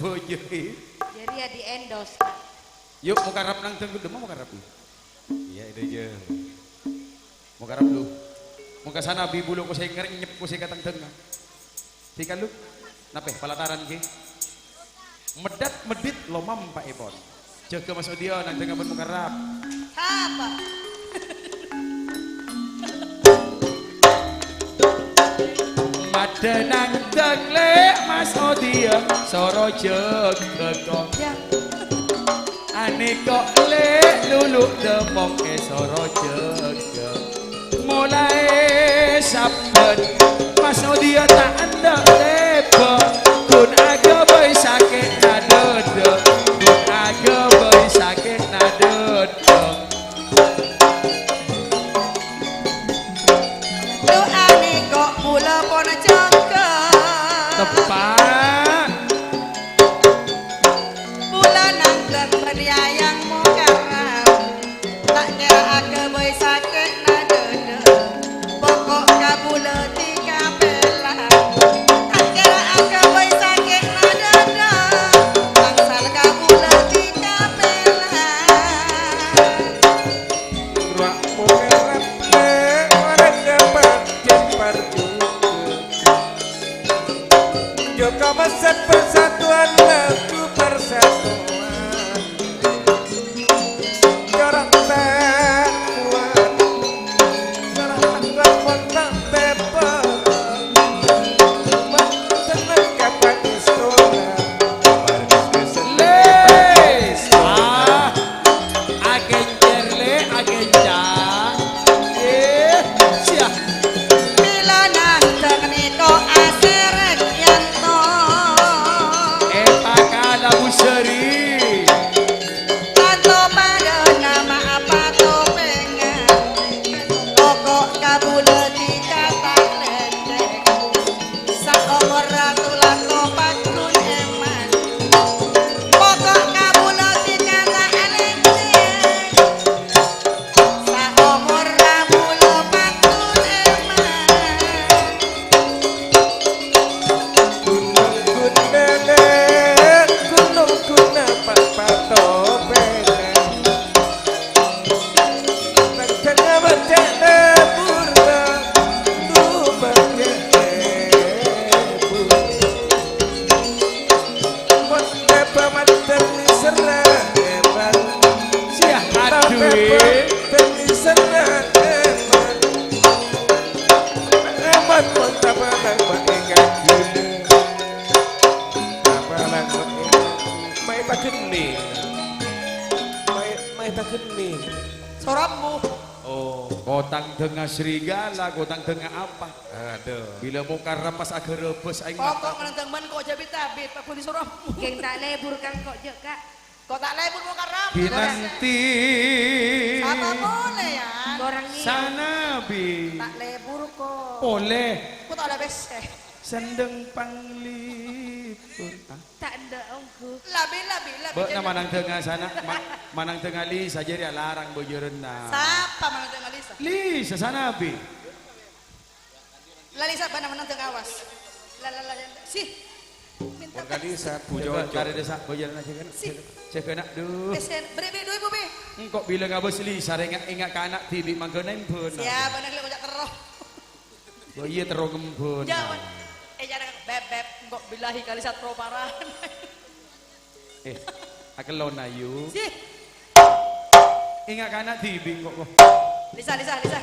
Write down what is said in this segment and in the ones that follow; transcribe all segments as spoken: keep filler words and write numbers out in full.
Bojo, ih. Jadi ya di-endorse, Kak. Yuk, Mukarrab nang dâ' ghâllu, Mukarrab. Iyâ, itu aja. Mukarrab lu. Mongka sanabi bulâ kosè ngerenyep kosè katangdhângnga. Dika lu. Napè, palataran ghi. Medhât meddhit lomam pa'èpon. Jâgâ Mas Odia nang dâ' ghâllu Mukarrab. Apa? Madhâ nang dâ' lè' Mas Odia, soro jâgâ kok. Ya. Anèko' lè' lulu' dâmong è soro jâgâ. Molaè sabbhân Mas Odia ta' endâ' lèbâ, ghun aghâbây sakè'na dâdâ, ghun aghâbây sakè'na dâdâ. Du'â nèko' bulâ pon jâgâ. Teppa'. Bulâ nangkep bâdâ Yayang Mukarrab. Ta' kèra aghâbây sakè'na dâdâ. Poko' kabulâ dikapèla. Ta' kèra aghâbây sakè'na dâdâ. Angsal kabulâ dikapèla. Ra' Mukarrab lè' orèng nyapa jempar jhughâ. Jhughâ masèt persatuan lagu persatuan. Jhârâng ta' kowat, jhârâng ta' kowat mon ta' tèbâ. Mon senneng ka pangèstona, Lis, ah, agèncèr, lè', agèncèr. Eh, siya. Bilâ nandhâng nèko asèrèk yanto. Eh, pakala busari. Tanto padâ nama apa topèngnga. Poko' kabulâ dikata lèncèng. Saomor ratu lan topak gun èman. Poko' kabulâ dikata lèncèng. Saomor rabu lopat gun èman. Gunung gun bèlèk, gunung gun apa patopèngan. Nang tengnga bâcè'na purna, dupa bâcè'na purna. Mon tèbâ mandhâr liserra èman. Siya, aduh. Mon tèbâ mandhâr liserra èman. Èman mon tapalang ma' èkaguna. Tapalang ma' èkaguna. Ma' è-, ma' èpaghenning. Sorammu. Oh, kotang dângnga serigala, kotang dângnga apa? Aduh. Bilâ Mukarrab pas aghârâbâs aèng. Poko' nandhâng man ko' jâ' bit-abit, Pak Budi Sorammu. Kèng ta' lebur kan ko' jâ', Kak? Ko' ta' lebur Mukarrab? Kinanti. Apa polè, ya? Korang ni. Sanabi. Ta' lebur ko'. Polè. Ko' ta' lebur sè. Sendeng panglipur. Ah. Ta' endâ' ongghu. Labi, labi, labi. Bâ'na manang dângnga sana, ma-, manang dângnga Lisa, jârèya larang bojârânna. Sapa manang dângnga Lisa? Lisa, sanabi. La Lisa bâ'na manang dângnga awas. La, la, la, la, si. Minta Wong kali sabu Coba cocok. Tarik desa, bojârânna jâgâna. Si. Jâgâna, duh. Pesen, beri, beri, dua ribu, Bi. Engko' bilâ ngabâs Lisa, rèng enga' ka ana' dhibi' mangghâna embhâna. Siap, bâ'na kali kocak terro. Oh iyâ, terro ngembhâna. Jawab. Eh, jangan beb, beb, engko' billahi kali satro paran. Eh, akellon ayu. Sih. Enga' ka ana' dhibi' engko', ko. Lisa, Lisa, Lisa.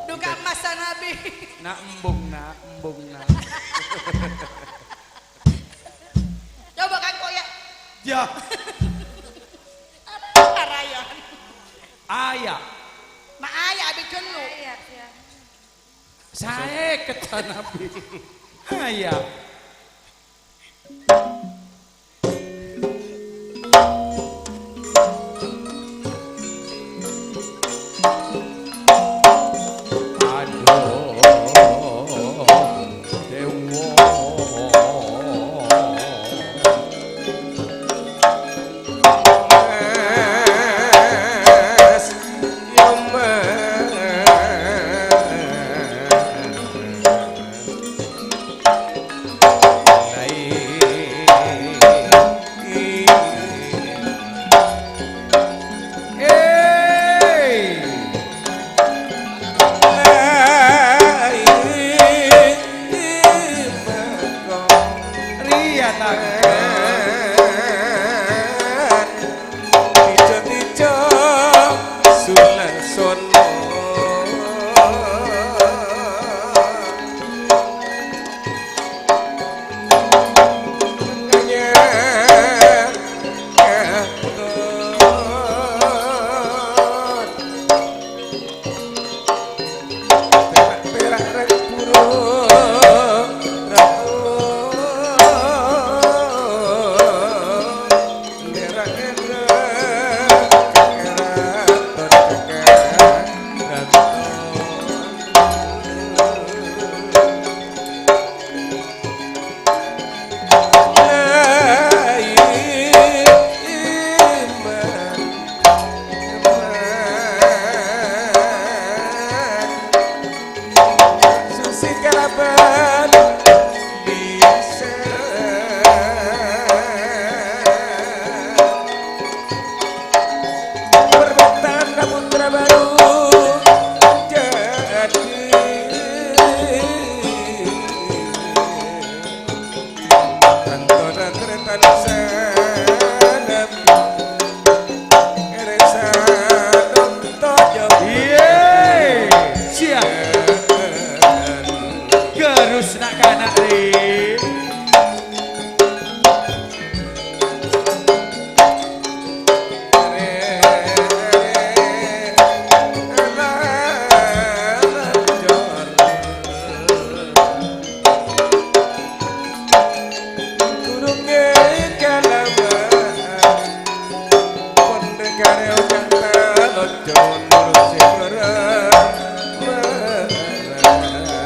Duka emas sanabi. Na' embung, na', embung, na'. Coba kan kok ya. Ya. Arayan. Aya. Ma' aya abit ghâllu. Aya, ya. Saèket sanabi. Aya. Aduh, Dewa. Mas, yo, Mas. Tijo-tijo sula sono. Permintaan Putra Baru jadi. Antara tretan sanam kersa nonton jam. Iye, siap. Gerus nak-kanak, Ri.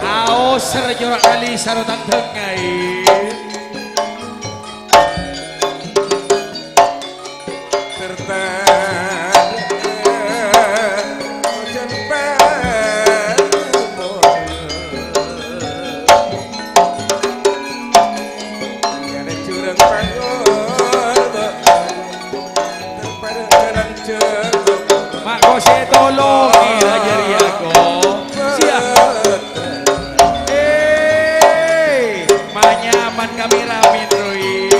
Aos, sera jora' kali, saro tandheng, ai. Mako se tolong ira jariya, ko. Siap. Eh, manyaman kami ramin, Rui.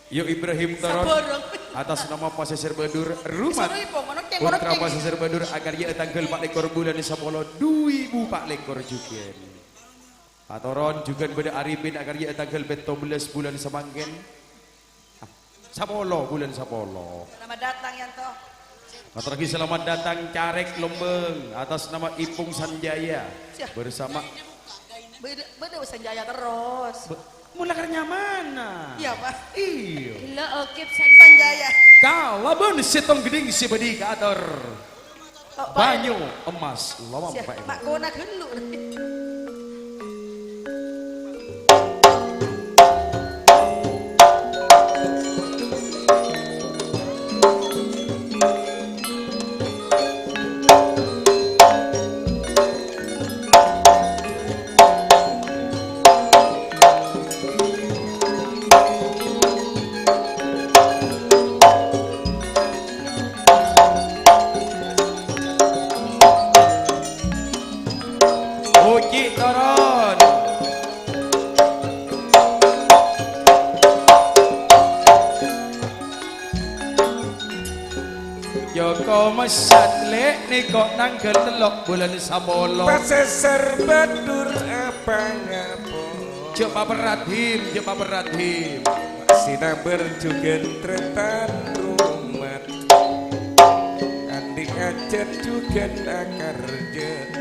Yo Ibrahim Toron, atas nama Pasisir Badur, Rumat. Putra Pasisir Badur, akarya tanggal empat lekor bulan sapolo, dhu ebu empat lekor jugan. Atoron jugan bâdâ Arifin, akarya tanggal pètto bellâs bulan samangkèn. Ah, sapolo, bulan sapolo. Selamat datang, Yanto. Mator lagi selamat datang, Carèk Lombang, atas nama Ipung Sanjaya. Siap. Bersama. Bâdâ, bâdâ Sanjaya terros. Be-, mula kerja mana? Iya, Pak. Iya. Gila, oke, Sanjaya. Sanjaya. Kalabân sèttong gendhing sè bâdâ è kaator. Banyu emas lowang. Siap, Pak. Mak kona dulu. Puji Toron. Joko Mesat, Lè', nèko nangghâl tello' bulân sapolo. Pasèsèr Badur apa ngapa? Jhâ' paperrat, Him, jhâ' paperrat, Him. Sinambâr jhughân trètan rumat. Andi' ajhât jhughân akarjâ.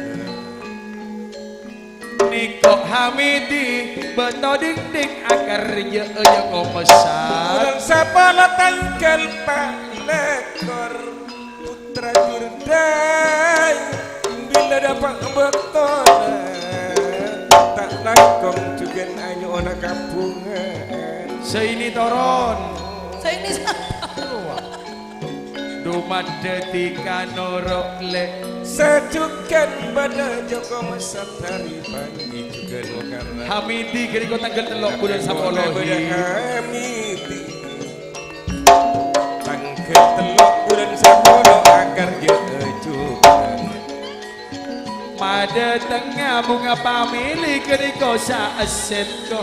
Kok Hamidi, bâto dhingdhing akarjâ'â jâ' komessar. Bulân sapolo tangghâl pa' lèkor, Putra Jurdai, bilâ dâpa' bâktona, ta' langkong jhughân anyo'ona kabhunga'an. Sè ini toron. Sè ini sapa? Dumaddhâ dhika noro', Lè'. Sajhughân bâdâ Joko Masatari Panji jhughân Karna. Hamidi ghânèka tangghâl tello' bulân sapolo, bâdâ hi. Hamidi. Tangghâl tello' bulân sapolo akarjâ'â jhughân. Madâtengnga bhunga pamèlè ghânèka saessèna.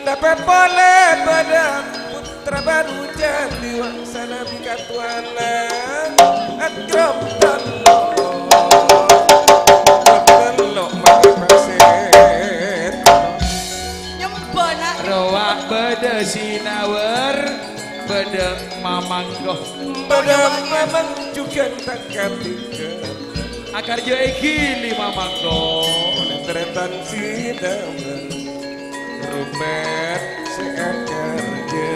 Napa polè bâdâ putra bhâru jâdi wa' sanabi katowana. Akrab tello', tello' mangkè pasèt. Nyembâna. Rowa bâdâ Sinawar, bâdâ Mamangko. Bâdâ Mamang jhughân tang kadhika. Akarjâ'â ghili Mamangko. Tarètan Sinawar, rumet sè akarjâ.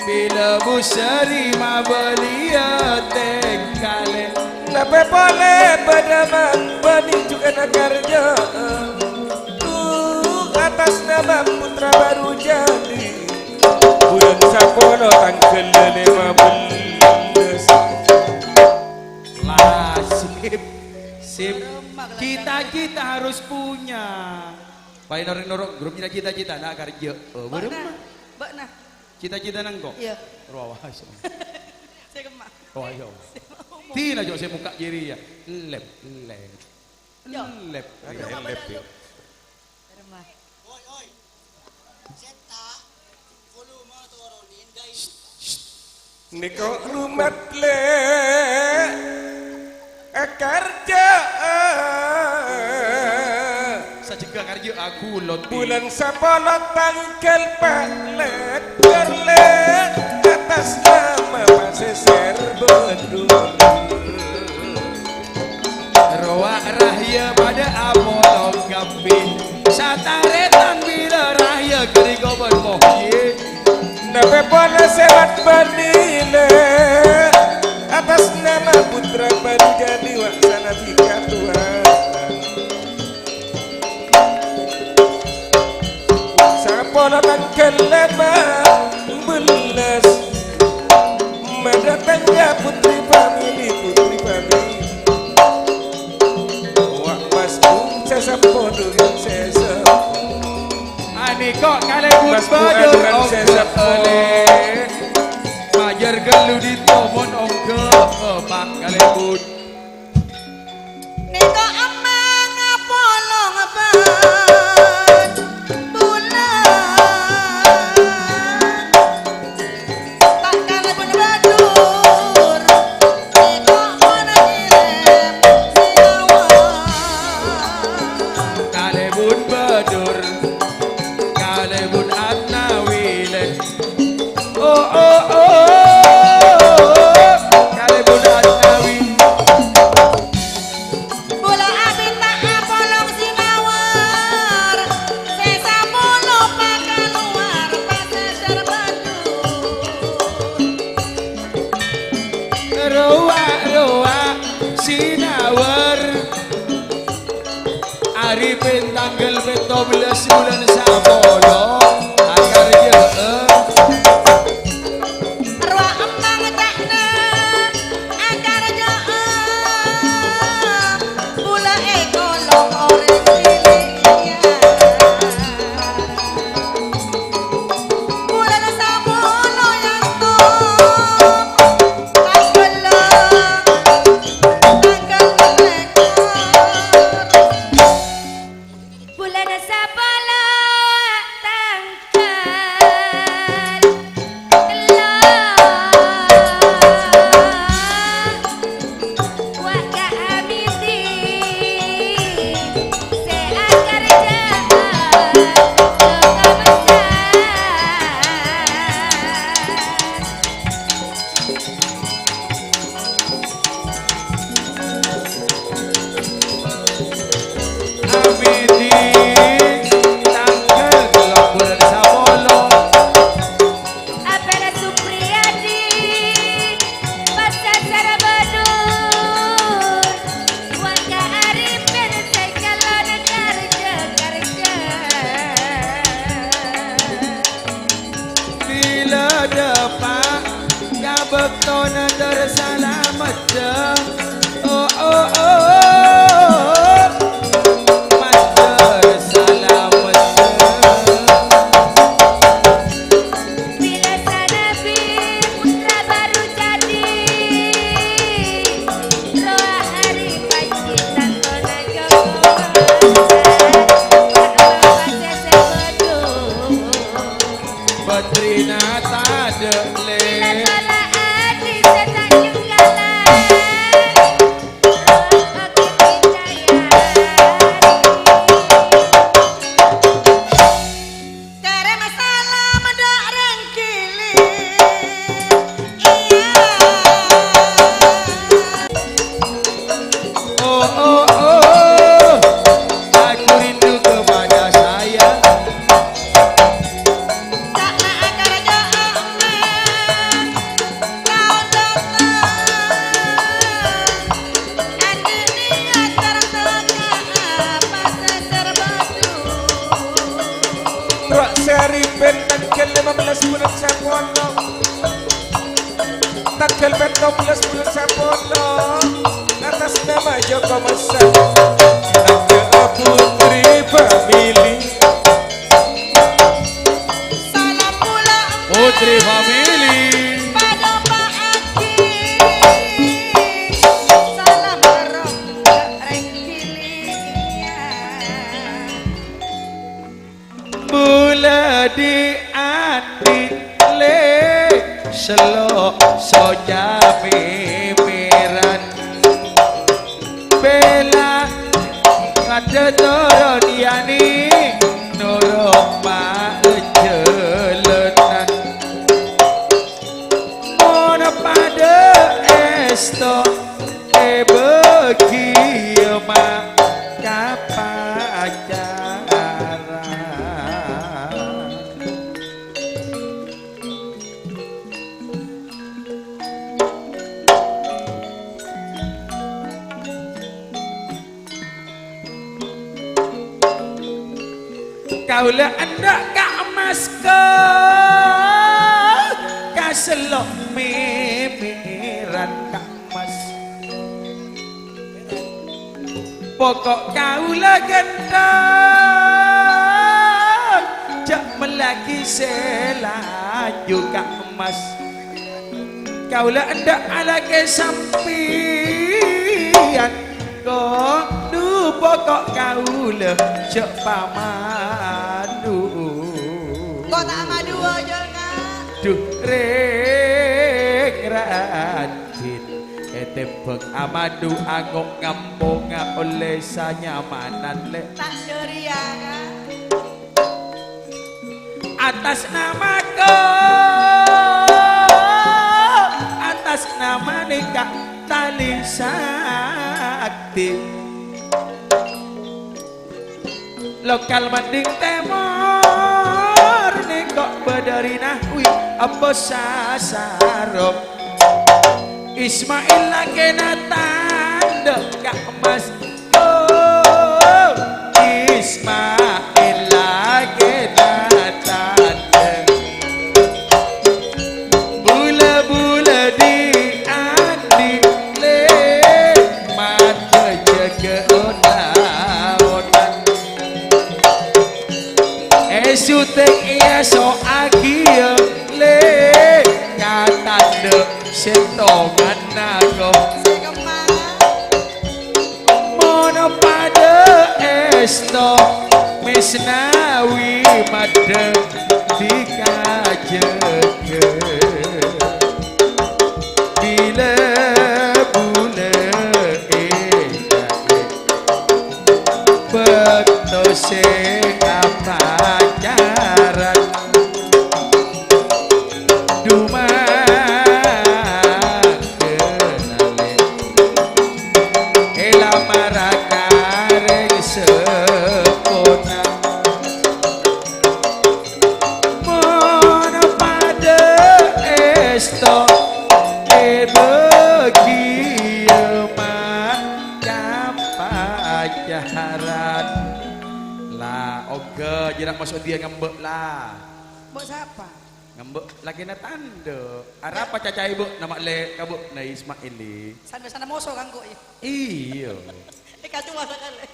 Bilâ busari mabâliyâ tèngkalè. Napa polè bâdâ ma-, bânnè jhughân akarjâ. Tu atas nama putra bhâru jâdi. Bulân sapolo tangghâl lèma bellâs. Lah, sip. Sip. Cita-cita harus punya. Paèng orèng noro' grup cita-cita, nah, karjâ. Oh, bârâmma? Mbak nah. Cita-cita nangko? Iya. Rowa, sè kemma. Oh, iya. Dina jok sè mokka' jârèya. Lèp, lèp. Yo. Lèp. Yo, lèp, yo. Bârâmma. Nèko rumat lè' akarjâ'â. Sajjhegghâ karjâ'â ghulon, Bi. Bulân sapolo tangghâl pa' lèkor lè' atas nama Pasèsèr Bâdhur. Rowa rahya padâ apolong kabbhi. Satarètan bilâ rahya ghânèka bân Muhyi. Napa polè sèrat bânnè lè' atas nama putra bhâru jâdi wa' sanabi katowana. Sapolo tangghâl lèma bellâs. Madâteng ya putri pamèlè, putri pamèlè. Wa' Mas Bung sè seppo dulur sè seppo. Anèko kalèbun Mas Bung Bâdhur Adnan sè seppo. Majâr ghâllu dito mon ongghâ, Pak kalèbun. Nèko emmang apolong bân bulân. Ta' kalèbun Bâdhur, nèko pon ngèrèm sinawar. Kalèbun Bâdhur, kalèbun Atnawi, lè'. Oh, oh, oh, kalèbun Atnawi. Bulâ abinta apolong sinawar, sè sapolo pakalowar Pasèsèr Bâdhur. Rowa-rowa sinawar. Arèpèn tangghâl pètto bellâs bulân sapolo, akarjâ'â. Rowa emmang ca'na akarjâ'â. Bulâ èkolong orèng Pilihan. Bulâna sapolo yanto. Tangghâl, tangghâl lèkor. Bulâna sapolo, Putrina tadhâ' lè. Bilâ tola'an bisa tanjung jalan. Roh bagi picaya. Karè masalah mandhâ' rèng gili. Iyâ. Oh, oh, oh. Aku rindu kepada sayang. Ca'na akar jâ' omah, kaon dâteng. Andi' niat terteka apa sasar batu. Rak seri ben tanggal lima belas bulan sepuluh. Tanggal pètto bellâs bulân sapolo, atas nama Joko Mesen. Tangga Putri Family. Salam pula Putri Family. Padâ Pak Haji. Salam roh rèng gili. Bulâ di andi' lè, sello' soca mèmèran. Bella ngadâ' toron yani, noro' majâlânan. Mon padâ èsto èbâghi ma' ka pacaran. Kaulâ endâ' ka emmas ka, ka sello' mèmèran ka emmas. Pokok kaulâ ghânta, jhâ' mellèaghi sè laju ka emmas. Kaulâ endâ' alakè sampèyan, ko' du pokok kaulâ jhâ' pamadu. Ko' ta' amadu, jhâ' ka. Dhu, rèng rajin, ètèmbhâng amadu ango' ngamponga ollè sanyamanan, Lè'. Ta' jârèya, Ka'. Atas nama ko, atas nama nèka tali sakti. Lokal Manding Tèmor nèko bâdâ ri Nahwi Abbas Sasarop. Ismail lakèna tandhâ ka emmas. Oh, Ismail lakèna tandhâ. Bula-bula di andi' lè, mata jaga ona-onan. È syuting iya so'agiya lè, katandhâ sèttongan nago. Mon padâ èsto, Misnawi madheng dikajâgâ. Bilâ bulâ ènga' bâkto sè apacaran. Dumaghâna lè, èlamara ka rèng seppona. Mon padâ èsto èbâghi ma' ka pacaran. La, oghâ, jhâ' ra' maso' dhiyâ ngambâ', la. Mbok sapa? Ngambâ' lakèna tandhâ. Arapa cacaè, Bu'? Nama lè' ka, Bu'? Na Ismaili. San-mèsanna moso kangko, iyâ? Iyâ. Èkacowa sakalè.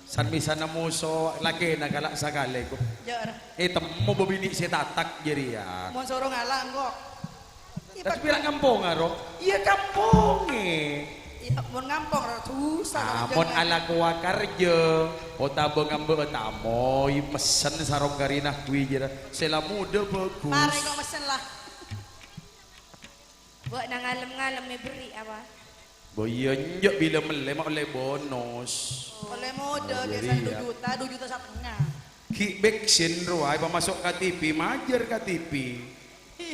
San-mèsanna moso lakèna kala' sakalè, kok. Jâ' ra. Ètemmo bâbinè' sè tatak jârèya. Mon soro ngala' engko'. Iyâ, Tapi Pak. Pèra' kampongnga, Ro? Iyâ, kampongngè. Iyâ, mon ngampong ra dusa. Ah, mon alakowa karjâ, otabâ ngambâ'â tamoy, messen sarong karina kuwi jârâ. Sè la modâ bhâghus. Mare kok messen la. Bâ'na ngalem-ngalem èberri' apa? Bâ iyâ, enjâ' bilâ mellè ma' ollè bonus. Ollè modâ, Jadi, biasa dua iyâ. Juta, dua juta setengah. Ghi' bèksin rowa èpamaso' K T P, majâr K T P.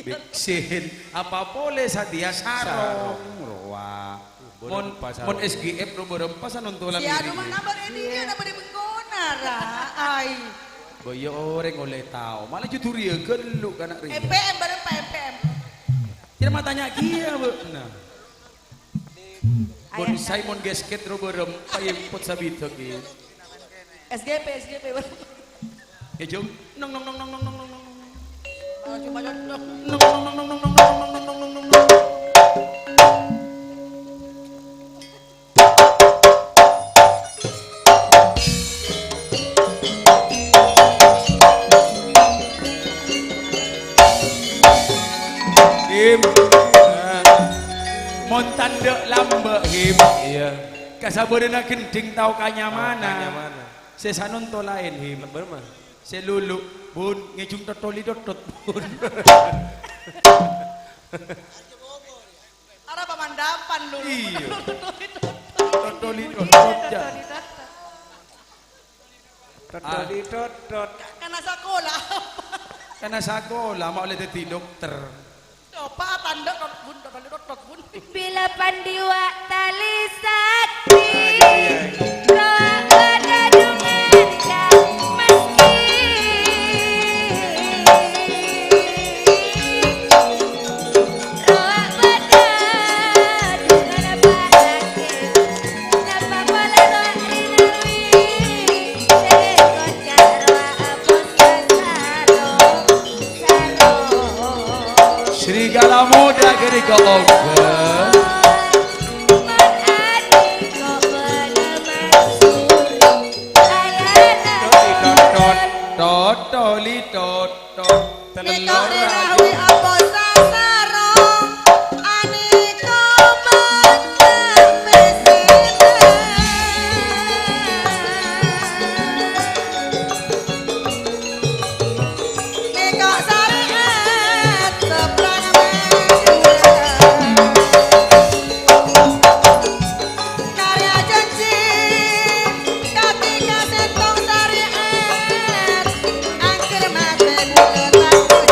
Bèksin, apa polè satèya sarong rowa. Mon, mon S G F ro bârâmpa sanontolan. Si anu mah nambâ rèdhina, nambâ di bengkona, ra. Ai. Bâ iyâ orèng ollè tao. Malah jhudhu rèya ghâllu kana' rèya. M P M bârâmpa, M P M. Kèra matanya kèya, Bu. Nah. Bonsai mon gasket ro bârâmpa èmpot sabidhâk, ghi. S G P, S G P. Ya, Jung. Nong, nong, nong, nong. Maju, maju, nong. Nong, nong, nong, nong. Him. Mon tandhâ lambâ', Him. Iyâ. Kasabârânna ghendhing tao kanyamanan. Tao kanyamanan. Sè sanonto laèn, Him. Lembâr, mah. Sè lulu', Bun, ngèjung tottoli tottot, Bun. Arapa mandapan, lulu'? Iyâ. Tottoli tottot, jâ. Tottoli tottot. Kana sakola. Kana sakola, ma' ollè dhâddhi dokter. Coba tandhâ tot bun, tot bun, tot bun. Bilâ pandiwa tali sati, rowa padâ dhungan ka meski. Rowa padâ dhungan palagi, napa pola rowa rinarwi, sè kocak rowa apossa sarong. Serigala Muda ghânèka ongghâ. Totoli tottot. Tello' rawi apossa sarong. Anèka macem pesèna. Nèka sarè'at sebrang mèngghu. Karya janji, katèka sèttong sarè'at, angger matè bulâ takut.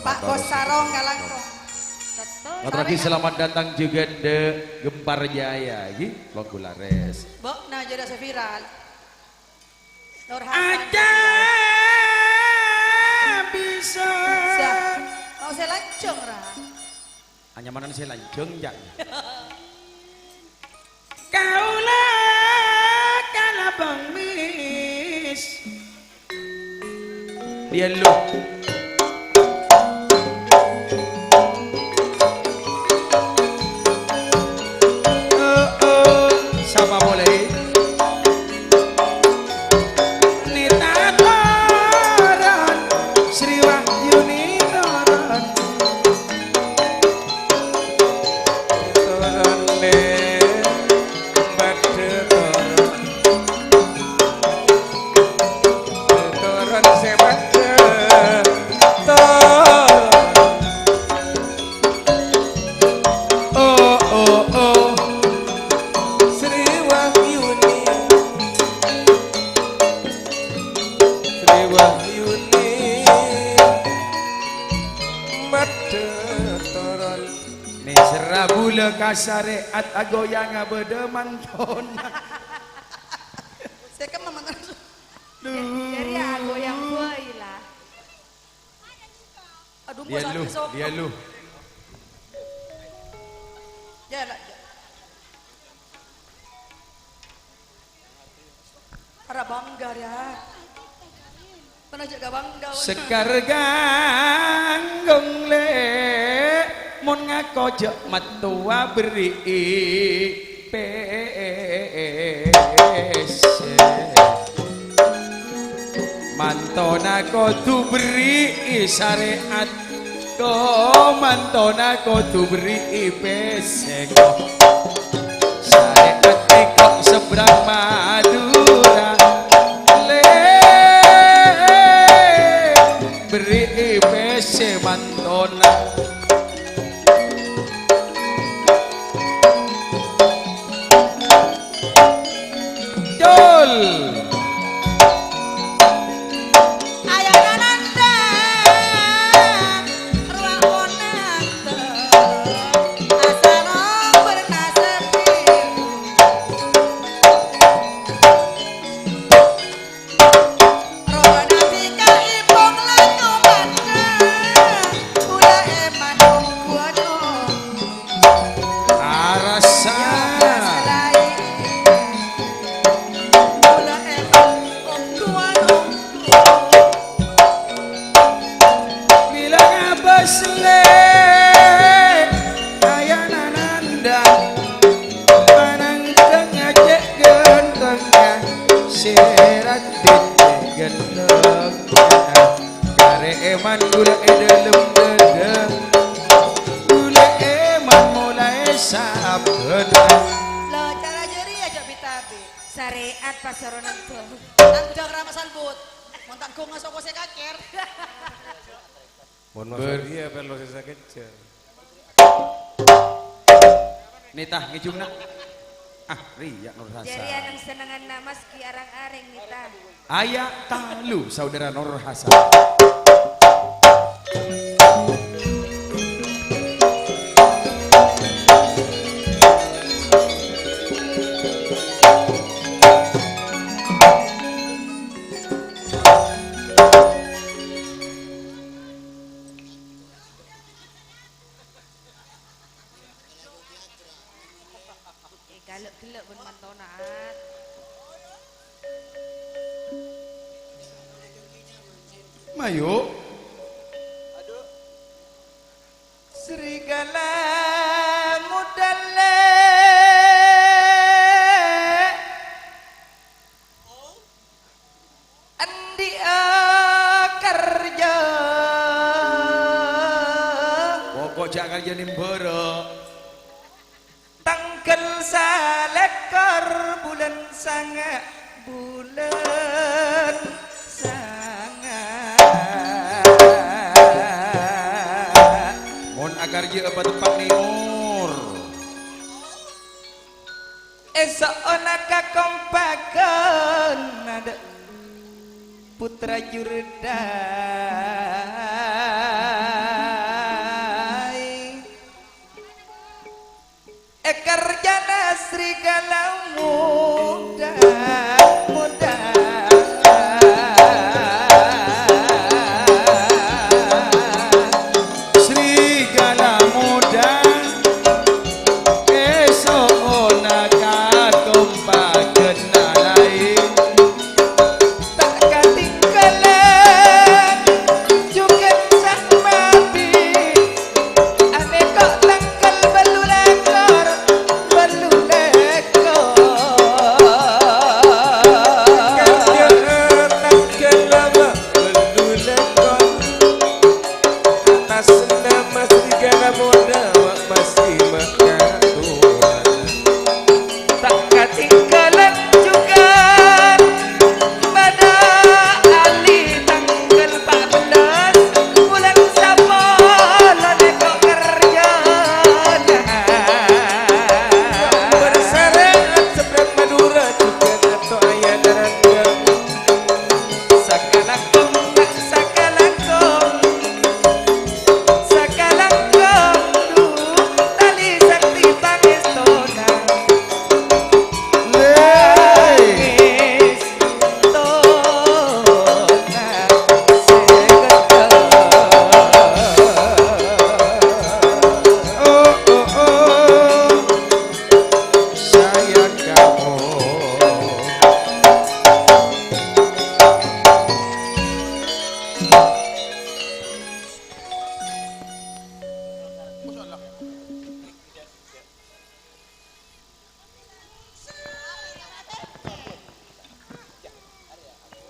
Pak Bos Sarong kalangkong. Betul. Matur agi selamat datang juga Dek Gempar Jaya, iki. Longgu lares. Mbok, nah, jadi viral. Nur Hasan. Aja bisa. Siap. Oh, saya lancung, Ra. Anyamanan saya lancung, Cak. Kaula kalabang mis. Dialog. Oh, oh, sapa polè? Nita Toron, Sri Wahyuni Toron. Toron, lè, bâdâ toron. Toron sè bâdâ toron. Oh, oh, oh. Sri Wahyuni. Sri Wahyuni. Bâdâ toron. Nèserra bulâ ka sarè'at agoyang abâdâ mantona. Sè kemma mantona. Duh. Jârèya agoyang bhâi la. Aduh, Dialog, dialog. Ya, la, ya. Ara bangga, ya. Pernah juga bangga. Sekar ganggung, lè, mon ngako jhâ' mattowa berri'i pèssè. Mantona kodhu berri'i sarè'at. Ko mantona kodhu berri'i pèssè, ko. Sarè'at tèko sebrang Madura. Lè, berri'i pèssè mantona. Dul. Ayana nandhâ, rowa ponapa, asana bernasebi. Rowa nabika ipong laku mandhâ, kula èman ongguwâno. Arassa. Bilâ ngabâs lè, ayana nandhâ, manang tengnga cè' ghântengnga, sèrat cè' ghântengnga. Karè èman ghulâ è dâlem dâdâ, ghulâ èman molaè sabbhân. Lo, cara jârèya jhâ' bi-tabi'. Sarè'at pasoronan bâu. Tandhâng rama salbut. Mon ta' ghunga soko sè kakèr. Mon Ber- maksud iyâ perlu sè sakejjhâ'. Nita, ngèjhung, Na'. Ah, rèya Nur Hasan. Jârèya neng-sennengnganna maskè areng-areng, Nita. Aya' talu, Saudara Nur Hasan. Eh, gellâ'-gellâ' bân mantona, At. Mayu. Serigala muda lè'. Andi'â kerja. Pokok jhâ' kerja nèmbârâ. Tangghâl salèkor bulân sanga', bulân sanga'. Mon akarjâ apa teppa' nèmor. Èso'na kakompaghân adâ' putra jurda. Karjana serigala muda, muda. Serigala muda, èso'ona kakompagenna laèn. Ta' katinggalan jhughân Sang Mabit. Anèko' tangghâl bâllu lèkor, bâllu lèkor. Tangghâl bâllu lèkor. Atas nama serigala muda, wa' maskè ma' katowana. Ta' katinggalan jhughân bâdâ ali tangghâl pa' bellâs bulân sapolo nèko' karjana. Bersarè'at sebrang Madhurâ jhughân ato' ayana randhâ. Sakalangkong, sakalangkong. Sakalangkong, du, tali sakti pangèstona. Lè. Pangèstona sè ghânteng. Oh, oh, oh. Sayang kamu.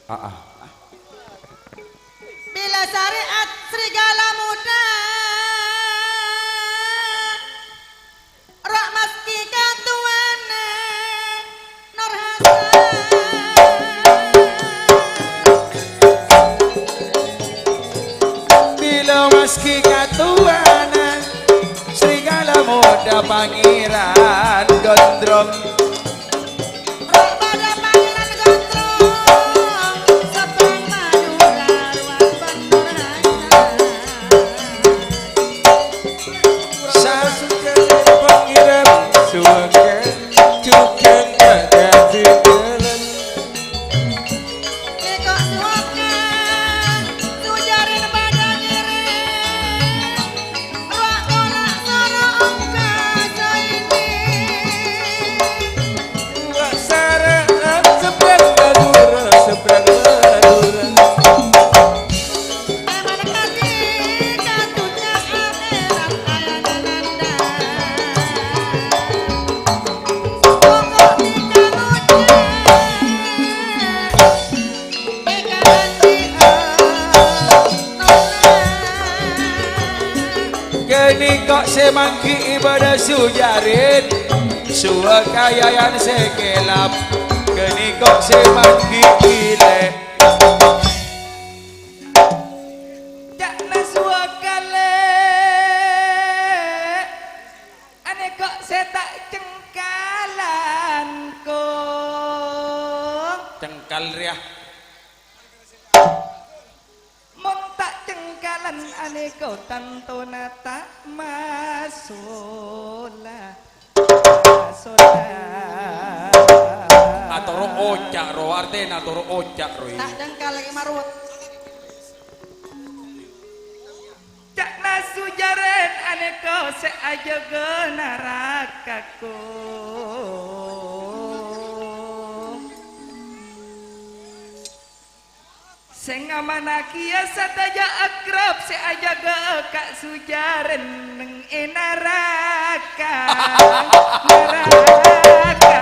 Aa. Bilâ sarè'at serigala muda. Ra' maskè katowana Nur Hasan. Bilâ maskè katowana serigala muda Pangèran Gondrong. Ra' bâdâ Pangèran Gondrong, sebrang Madhurâ, rowa bân Nur Hasan. Sasuka Pangèran suwaka, jhughân ta' kadhingghâlân. Nèko' suwaka, sojârèn padâ ngèrèng. Wa' ngora' soro ongka saènè. Wa' sara' sebrang Madhurâ, sebrang Madhurâ. Èman kadhi kadunya akhirat ayana nanda. Pokok dikangujè. Ghânèko' sè mangghi'i bâdâ sojârèn, suwaka yayan sè kèlap. Ghânèko' sè mangghi'i lè'. Ca'na suwaka lè'. Anèko' sè ta' cengkalan, Kong. Cengkal rèya. Mon ta' cengkalan anèko' tantona ta' masola. Masola. Atoro oca', ro, artèna atoro oca', ro. Ta' cengkal lagi marwet. Ca'na sojârèn anèko' sè ajâgâ naraka, Kong. Sè ngamanna kèya sadhâjâ akrab sè ajâgâ ka' sojârèn neng è naraka, naraka.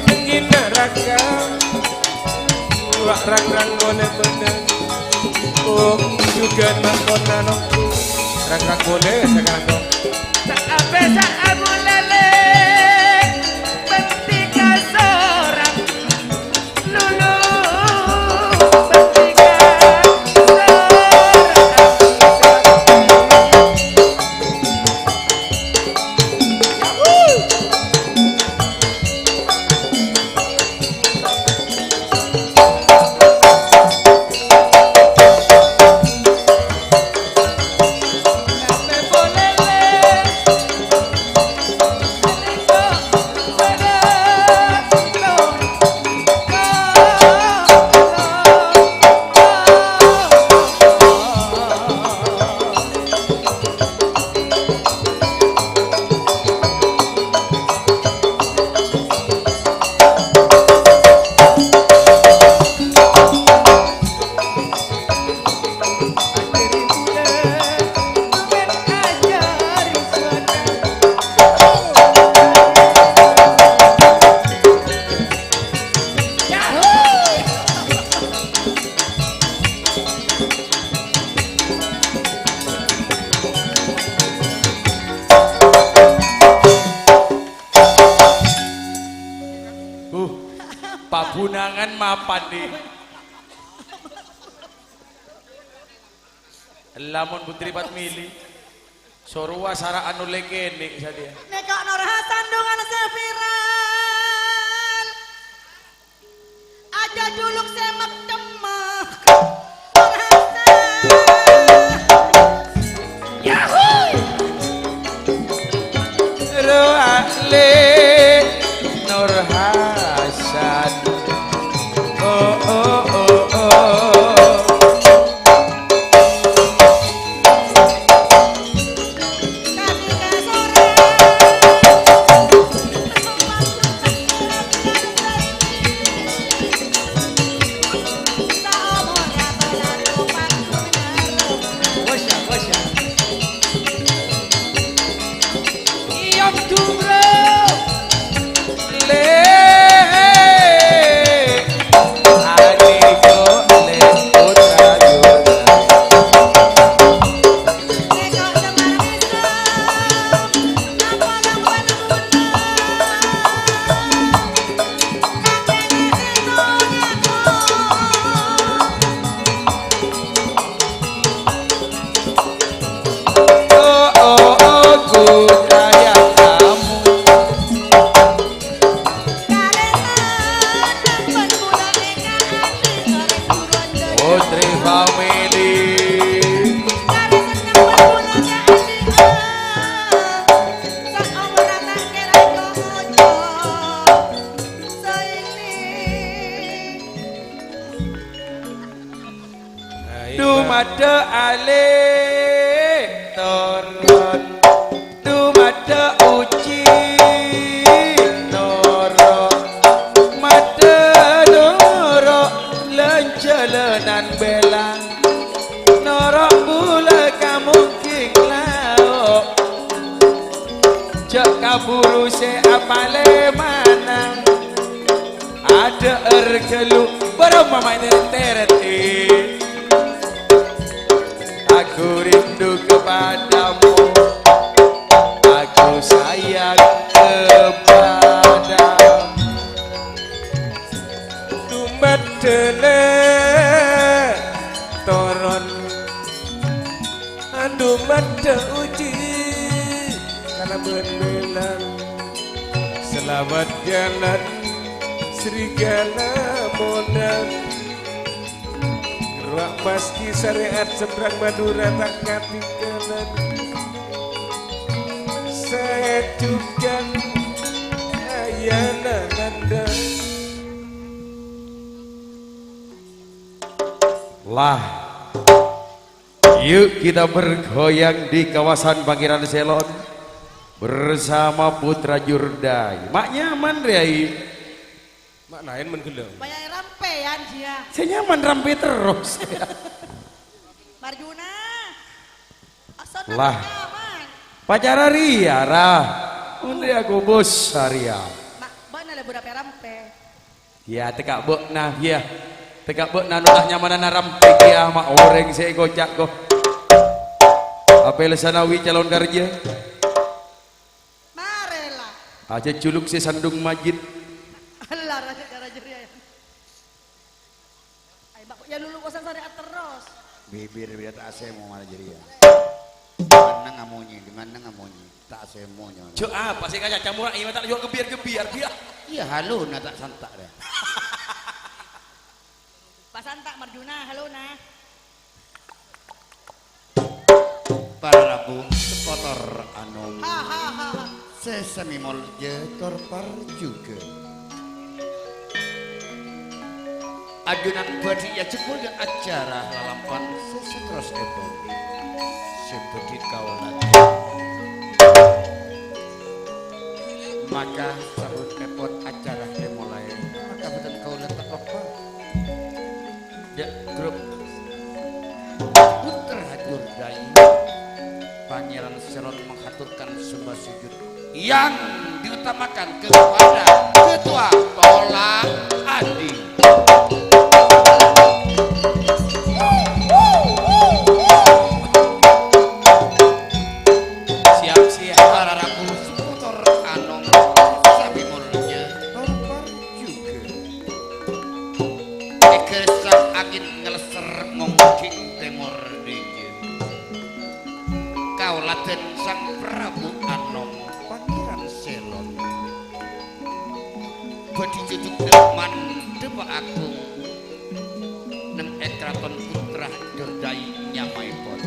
Neng è naraka. Wa' rang-rang molè bâdân. Oh, jhughân mangkona, no. Rang-rang molè sakalangkong. Sa' abè sa' abulâlè, pènti kasorang. Lulu, pènti kasorang. Mapan, Di. Ella, mon Putri Patmili. Sorowa sara' anu lè kènè' satèya. Nèka Nur Hasan dungan sè viral. Aja juluk sè mek-temmek. Nur Hasan. Yahui. Roale Nur Hasan. Oh, oh, oh, oh. Iyom Dumro. Le. Adi ko le putra Yona. Oh, oh, oh, ku sayang kamu. Putri Family. Dumadda alè toron, dumadda uji noro', madda noro' lan-jhâlânan bela, noro' bulâ ka mongking lao', jhâ' kabhuru sè apalèmana. Adhâ'âr ghâllu, bârâmma ma' ètèrèt-tèrèt, eh. Aku rindu kepadamu, aku sayang kepadamu. Dumadda alè toron. Andu madda uji kalabân bela. Selamat jalan, serigala muda. Rowa maski syariat seberang Madura ta' katinggalan. Saya juga ayana nanda. Lah. Yuk kita bergoyang di kawasan Pangeran Selon bersama Putra Jurdai. Ma' nyaman, Rai? Ma' laèn men ghellâ'. Bâjâ rampèyan, jiyâ. Sè nyaman rampè terros. Marjuna. Lah. Nyaman. Pacara rèya, Ra. Mon rèya kobus, Arya. Ma', bâ'na la buru rampè. Iyâ, tekka' bâ'na, iyâ. Tekka' bâ'na nolak nyamanana rampè, iyâ, ma' orèng sè èkoca', ko. Apel Sanawi calon karja. Marèla. Aja juluk sè sandung majid. Allah, raja, raja, raja. Ay, Mbak, ya lulu kosan sare aterros. Bibir, bibir ta' asemo malah jadi ya. Di mana ngamonye, di mana ngamonye? Ta' asemo nyawa. Jo apa sih kaca camura ini tak yo gebiar-gebiar dia. Iya, haluna ta' santa' deh. Pasanta' Marjuna, haluna. Para rabu, sepotor anom. Ha, ha, ha, ha. Sè sami molja tor parjuga. Ajunan bhâdhi èajhâk molja acara lalampan sè saterrossèpon sè bhâdhi kaulâ. Maka sabellunèpon acara dimolaè, maka bhâdhân kaulâ ta' loppa. Ya, grup Putra Jurdai, Pangeran Selon menghaturkan sembah sujud yang diutamakan kepada Ketua Tola Adi. Siap, siap. Para rabu seputar anom sami molja, tor parjuga. Angin nglesser mongging tèmor dhâjâ. Kaulâ dân Sang Prabu Anom, Pangèran Sèlon. Bhâdhi jhudhuk dâ' mandhâpa agung, nem è Kraton Putra Dordai nyamaèpon.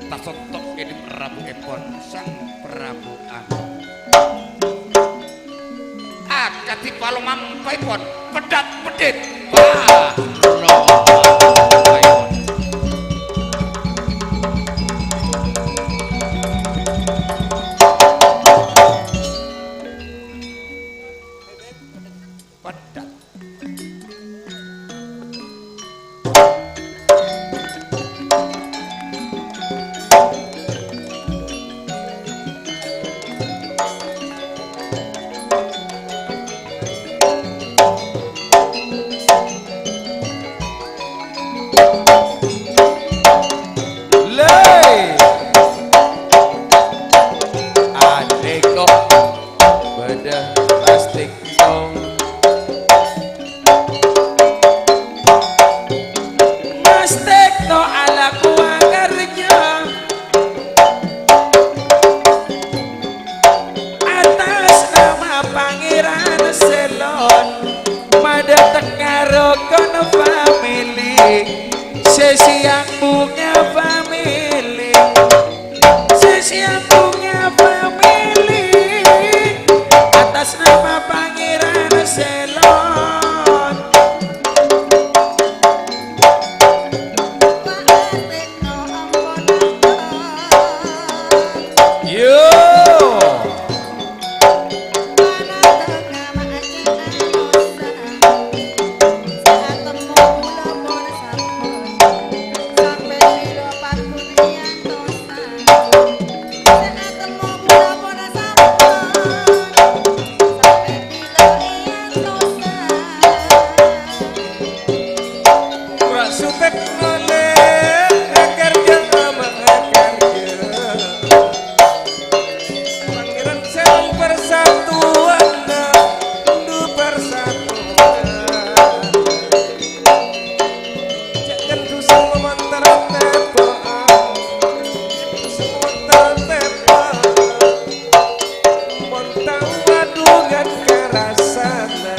Tasonto' è dâlem rabuèpon Sang Prabu Anom. Akadhi palomampaèpon, peddhât-peddhit. Palomampaèpon. Peddhât. Lè! Anèko bâdâ plastik. Masthèkno alakowa karja atas nama Pangèran Sèlon, madâteng ka Rokon Family, sè siang bunga family. Sè siang bunga family, atas nama Pangèran Sèlon. Yo. Ora sumpek nolè, karja ama karja. Pangèran Sèlon persatuan, ndu persatuan. Jhâ' kan dusa ngomontar tèbâ'ân, dusa ngomontar tèbâ'ân. Mon tao adungan karasana,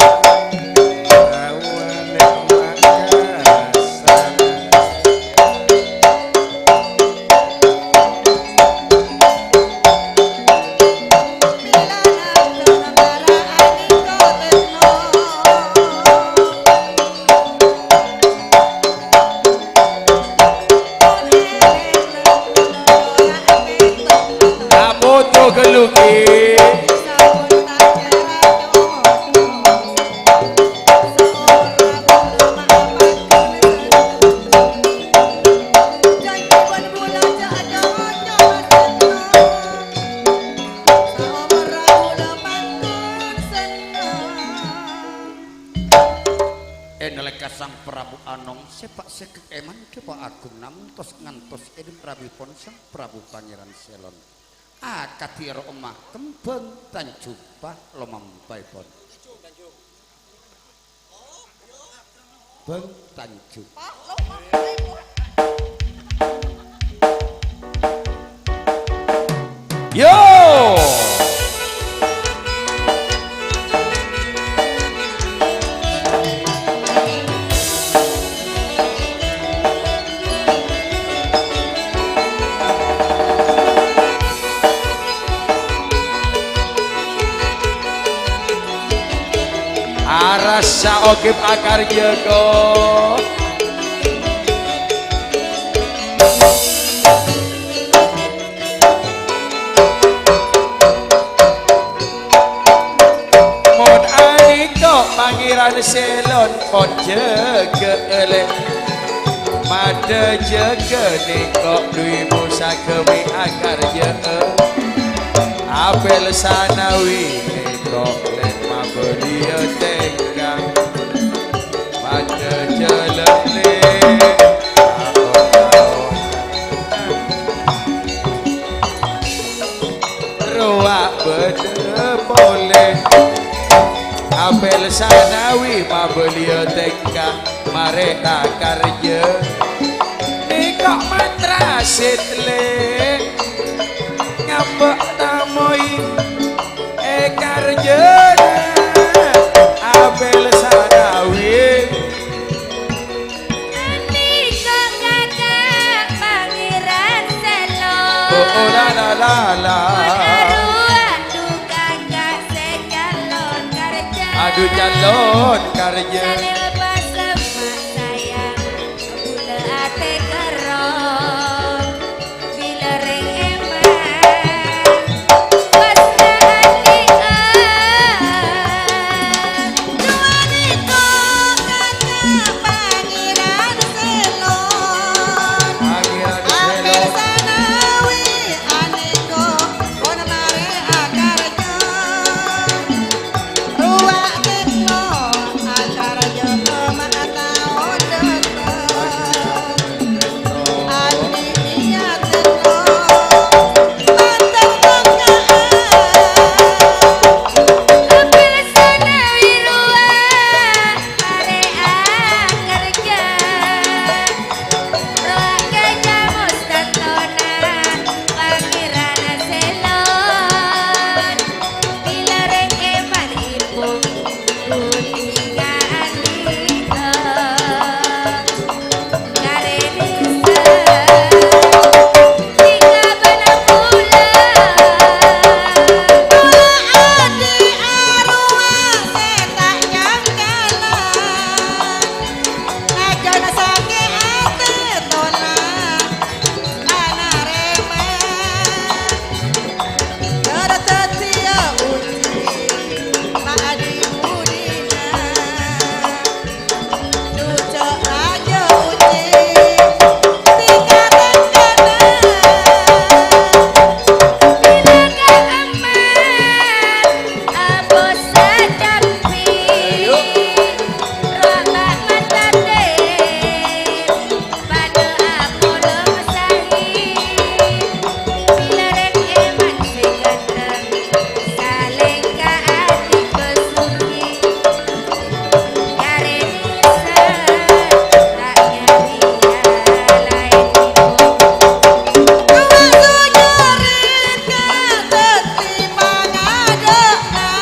awane makasana. Apodo gelugi. È nalèka Sang Prabu Anom sè pa' sèkek è mandhâpa agung nangtos ngantos è dâlem rabuèpon Sang Prabu Pangèran Sèlon. Akadhi ro omah kembhâng tanjung palomampaèpon. Bâng tanjung. Yo! Arassa ogep akarja, ko. Mon anèko Pangèran Sèlon, mon jâgâ èlè. Madâ jâgâ nèko dwi musa ghâbây akarjâ'â. Apel sanawi nèko lè' mabâliyâ tèngka. Padâ jhâlânnè taon-taon. Rowa bâdâ polè. Apel Sanawi pabâliyâ tèngka marè ta' karjâ. Nèko mantra sètlè ngambâ' tamoy è karjâna Abel Sanawi. Andika kaka Pangèran Sèlo. Oh, oh, la, la, la, la. Mon arowa du kaka sè calon karjâ. Adu calon karjâ. Salèbâ semma' sayang, bulâ atè kerrong. Bilâ rèng èman pas kaadhi'ân, duwâ' nèko kaka Pangèran Sèlon. Pangèran Sèlon. Abel Sanawi anèko pon marè akarjâ. Rowa tèko acara jâ' ma' taon dâteng. Andi' niyat tèko mandhâr bangka'an. Abel Sanawi rowa marè akarjâ. Rowa ka jamos tantona Pangèran Sèlon. Bilâ rèng èman èpon budi kaandhi'ân. Karè nèser, tika bâna bulâ. Bulâ andi' arowa sè ta' nyangkala. Ajâna sakè' atè tola' panarèma. Dârâ dhâddhiyâ onjhi ma' andi' budina. Ducâ' rajâ onjhi tika tèngkana. Bilâ ka emma apossa cabbhi, rowa ta' matadè. Padâ apolong saè, bilâ rèng èman sè ganteng, salèngka andi' basugi. Karè nèser, ta' nyadiyâ laèn èpon. Rowa sojorin ka dhâddhi pangadâ'ân.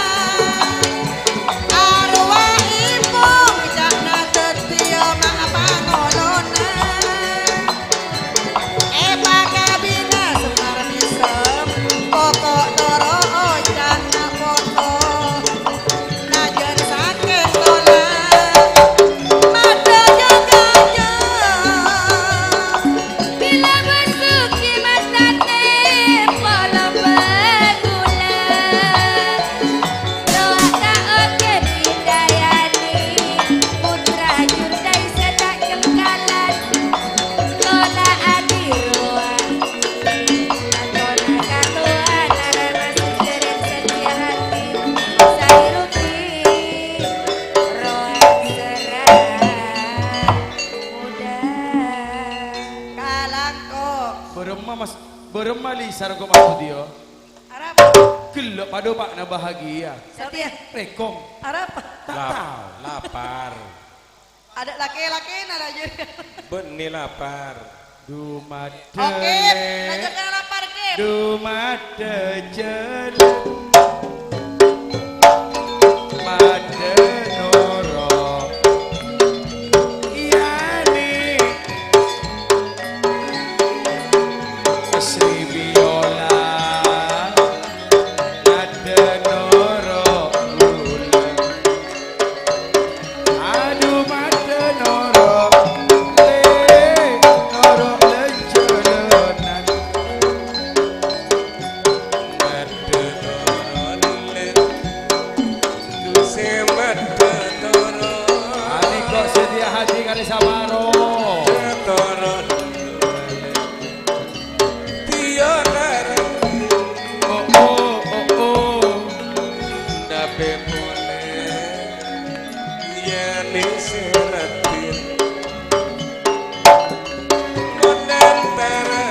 Arowa èpon ca'na dhâddhiyâ ma' pangolona. Èpakabina Semar Mèsem, poko' toro' ocanna poto. Najân sakè' tola', madhâ jâ-kajâ. Bilâ basugi matadè polong bhâghulâ. Rowa ka Ogen Indayani, putra jurdai sè ta' kengkalan. Tola' andi' rowa, tantona katowana rama sè jhâreng sadhiyâ hati. Saè rugi, rowa sèrra. Muda. Kalangkong. Bârâmma, Mas? Bârâmma, Li, sareng ko' Mas Budi, yo? Arapa? Ghellâ' padâ, Pak, na bahagia. Satèya. Rèkong. Arapa? Ta' Lap-, tao. Lapar. Adâ' lakè-lakèna la, jâ. Bânnè lapar. Dumadâ Oke, lè-, lanjut ka lapar, Kip. Dumadâ jhâlân. Madâ noro'. Iyâ, Ni. Sri Biola. Madâ noro' bulâ. Adu, madâ noro', lè-, noro' lè-, jhâlânan. Madâ noro', lè-, du sè madâ noro'. Adi kok sedia hati kali saparo. Madâ noro', lè-, Tiyo tarèng. Oh, oh, oh, oh. Dâpè polè. Yâ nèng sè raddhin. Mon antarana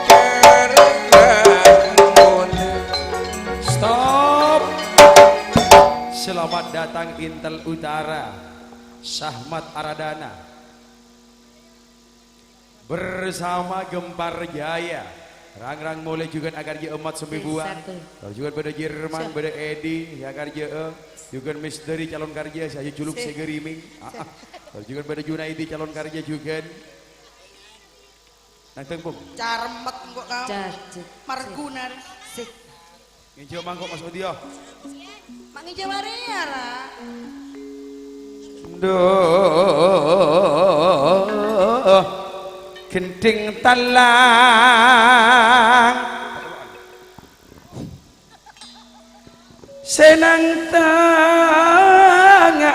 karep kamu. Stop. Selamat datang Intel Utara, Sahmat Aradana. Bersama Gempar Jaya. Rang-rang molè jhughân akarjâ'â emmat sembibuwân. Satu. Tor jhughân bâdâ Jerman, Siap. Bâdâ Edi, sè akarjâ'â. Jhughân Misteri calon karjâ, sè ajhuluk Sip. Sè gerimis. Ah, ah. Tor jhughân bâdâ Junaidi calon karjâ jhughân. Nang tèngpung. Carmet engko' kau. Car-, car-, Marguna. Sik. Ngènjhâ mangko' Mas Udiya. Ma' ngènjhâ marèya, Ra. Duh, gendhing talang. Sè nang tengnga'èpon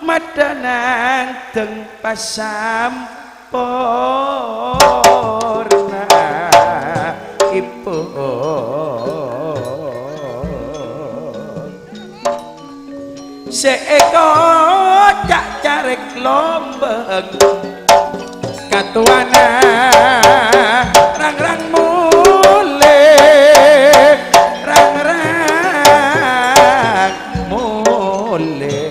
maddhâ nangdhâng pasampornaèpon. Sè èkoca' carèk lombâng katowana, rang-rang molè, rang-rang molè.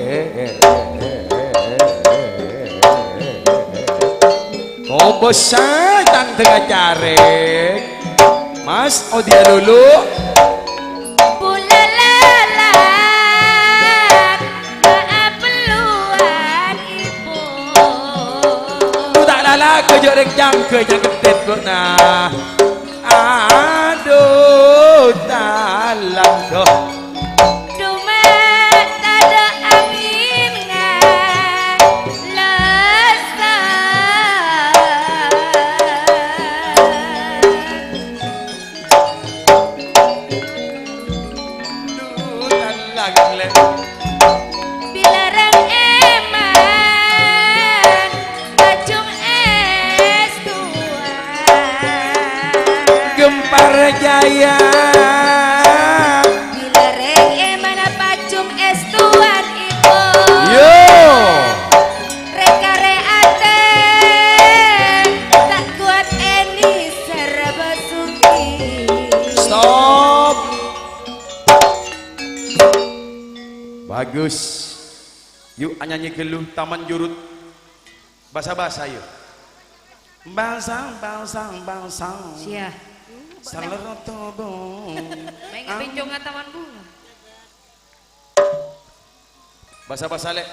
Kobâsa tang tengnga carèk. Mas, Odia Lulu. Bulâ lalat, maaf pelluan ibu. Lu ta' lala, kejak rek jangga, jangga tet, Bu, nah. Aduh, talang, doh. Cuma tadâ' angèn ngalessan. Duh, talang, lè. Bilâ rèng èman, Pacung Èstuwan. Gempar Jaya. Bilâ rèng èman Pacung Èstuwan ibu. Yo. Rèng karè atè ta' kowat ènèser basuki. Stop. Bagus. Yu, anyanyi ghâllu, Taman Jurut. Basa-basa, yu. Basa, basa, basa. Sia. Salero tobo. Main Ang- pincongan taman bunga. Basa-basa, Lè'.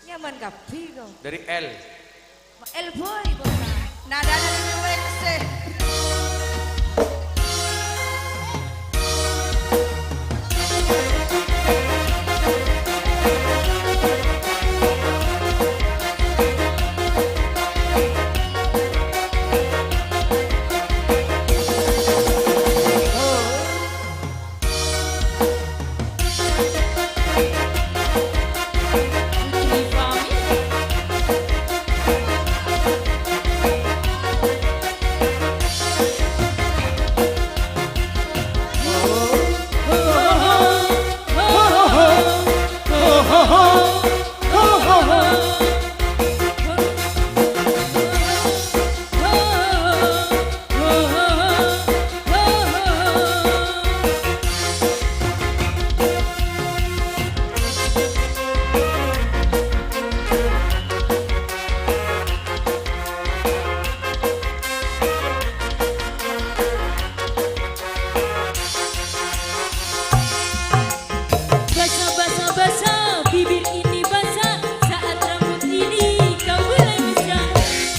Nyaman kabbhi, kok. Dari L. Elboy, Bos. Nadana di U X C. Basah, basah, basah, bibir ini basah saat rambut ini kau mulai mesra.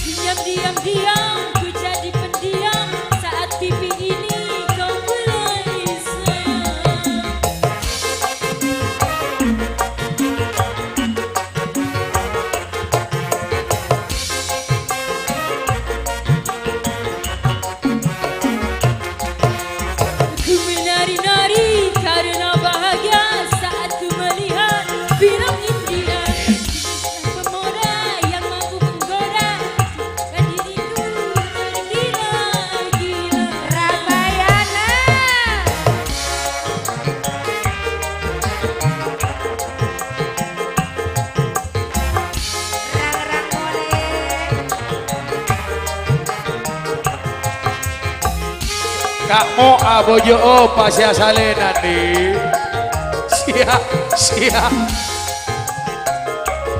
Diam, diam, diam, ku jadi pendiam saat pipi ini kau mulai sayang. Ku menari-nari karena bahagia saat ku melihat film India. Pemuda yang mampu menggoda, dan diriku tergila-gila. Ramayana. Mo' abojo' opa sè asalèna, Di. Siya, siya.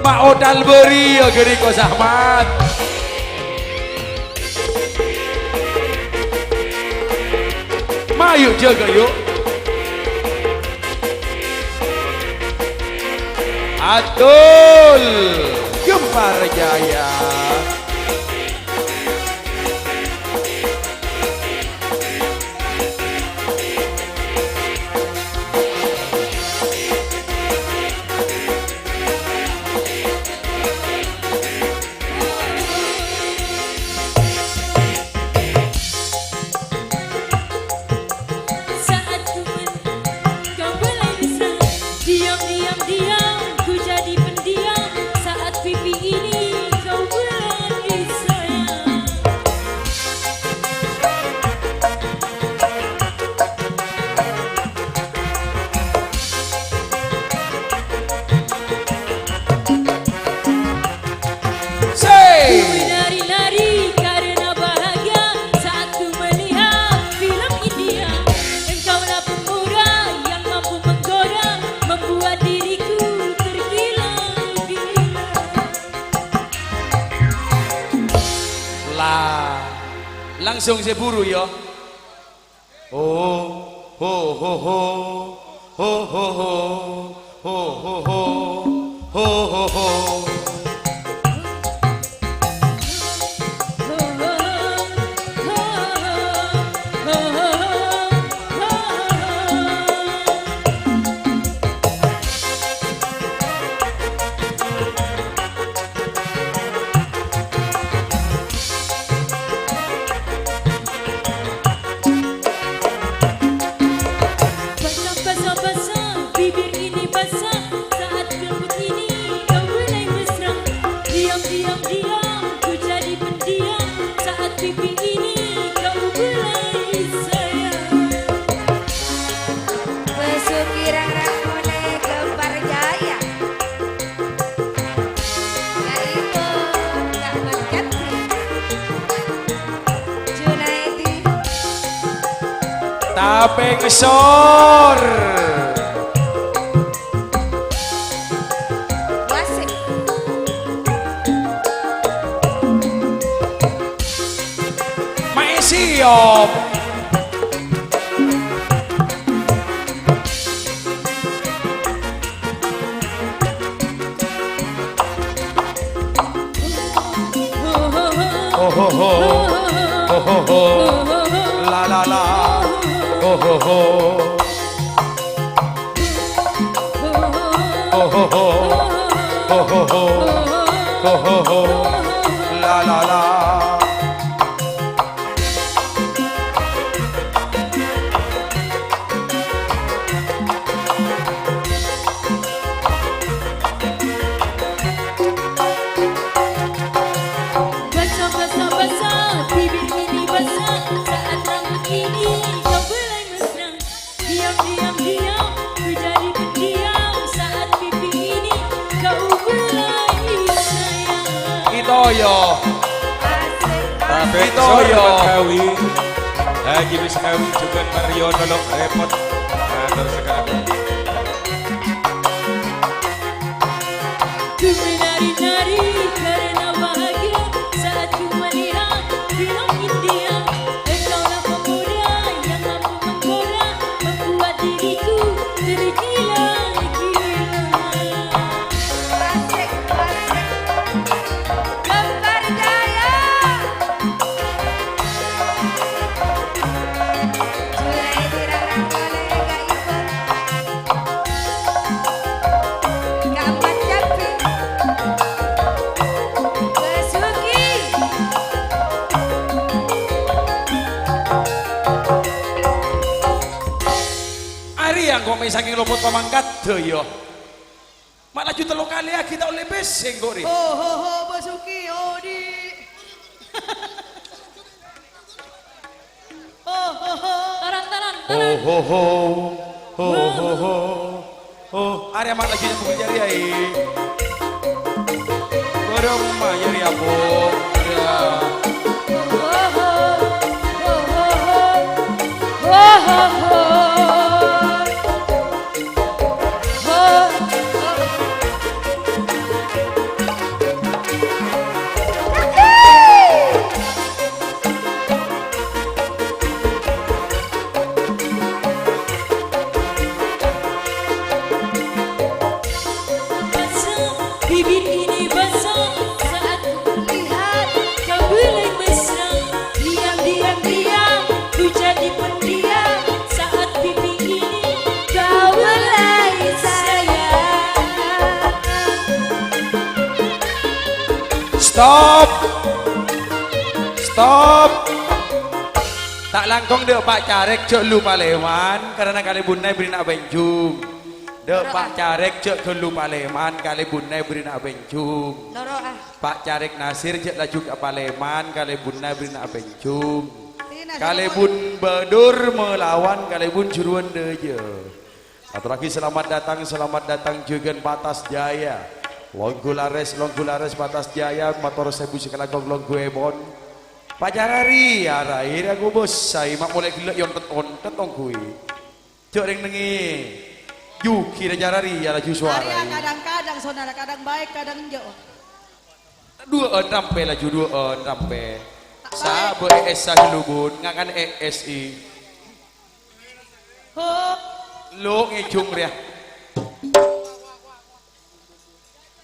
Ma' otal bâri' ya ghâri' ko Sahmat. Mayu jâgâ, yu. Atul Gempar Jaya. Saat ku men-, kau mulai mesra. Diam, diam, diam, ku jadi pendiam. Saat pipi ini kau mulai sayang. Ku menari-nari karena bahagia saat ku melihat film India. Engkaulah pemuda yang mampu menggoda, membuat diriku tergila-gila. Lah, langsung sè buru, ya. Oh, ho, ho, ho. Ho, ho, ho. Ho, ho, ho. Ho, ho, ho. Basah, basah, basah, bibir ini basah. Saat lembut ini kau mulai mesra. Diam, diam, diam, ku jadi pendiam. Saat pipi ini kau mulai sayang. Besuki rang-rang mole Gempar Jaya. Yaitu Kak Mat Jati, Junaidi, Tapeng Sor, Wasik, Maisiop. Oh, ho, ho. Oh, ho, ho. La, la, la. Oh, ho, ho. Oh, ho, ho. Oh, ho, ho. Oh, ho, ho. La, la, la. Basah, basah, basah, bibir ini basah. Saat rambut ini kau belai mesra. Diam, diam, diam, ku jadi pendiam. Saat pipi ini kau belai sayang. Ito yo. Asik. Tapi Ito sorry, yo. Mas Kawi. Lagi bisa Kawi juga Mario nolok repot. Nah, terus sekarang. Ku menari-nari karena bahagia saat ku melihat film India. Engkaulah pemuda yang mampu menggoda, membuat diriku tergila-gila. Asik, asik. Gempar Jaya. Junaidi rarang mole ka ibu. Ka Mat Jati. Basuki. Arèya engko' mè' sakèng lopot pamangkat, dâ' iyâ. Ma' laju tello kalè aghi ta' ollè pèssè engko' rè. Ho, ho, ho, Basuki, odi'. Ho, ho, ho. Taran, taran, taran. Ho, ho, ho. Ho, ho, ho. Oh, arèya ma' laju nyambung jârèya, è. Bârâmma jârèya, Bu? Ya. Ho, ho. Ho, ho, ho. Basah, bibir ini basah saat ku melihat kau mulai mesra. Diam, diam, diam, ku jadi pendiam saat pipi ini kau mulai sayang. Stop. Stop. Ta' langkong dâ' Pa' Carèk jhâ' lu palèman, karana kalèbunna èberri'na bânjung. Dâ' Pa' Carèk jhâ' ghâllu palèman, kalèbunna èberri'na bânjung. Loro, ah. Pa' Carèk Nasir jhâ' laju ka palèman, kalèbunna èberri'na bânjung. Kalèbun Badur malawan kalèbun Juruwân Dâjâ. Atorraghi selamat datang, selamat datang jhughân Patas Jaya. Longghu larès, longghu larès Patas Jaya, mator sèbu sakalangkong longghuèpon. Pacarari, arai, ra ngobâsai, ma' molè ghellâ' èyontet-ontet ongghuy. Jhâ' rèng nengngè. Jhughira carari, ya laju sowarai. Arèya kadang-kadang sonara, kadang baik, kadang enjâ'. Duwâ'ân rampè laju, duwâ'ân rampè. Sabâ' E S-a ghâllu, Bun, ngakan E S I. Lo' ngèjhung rèya.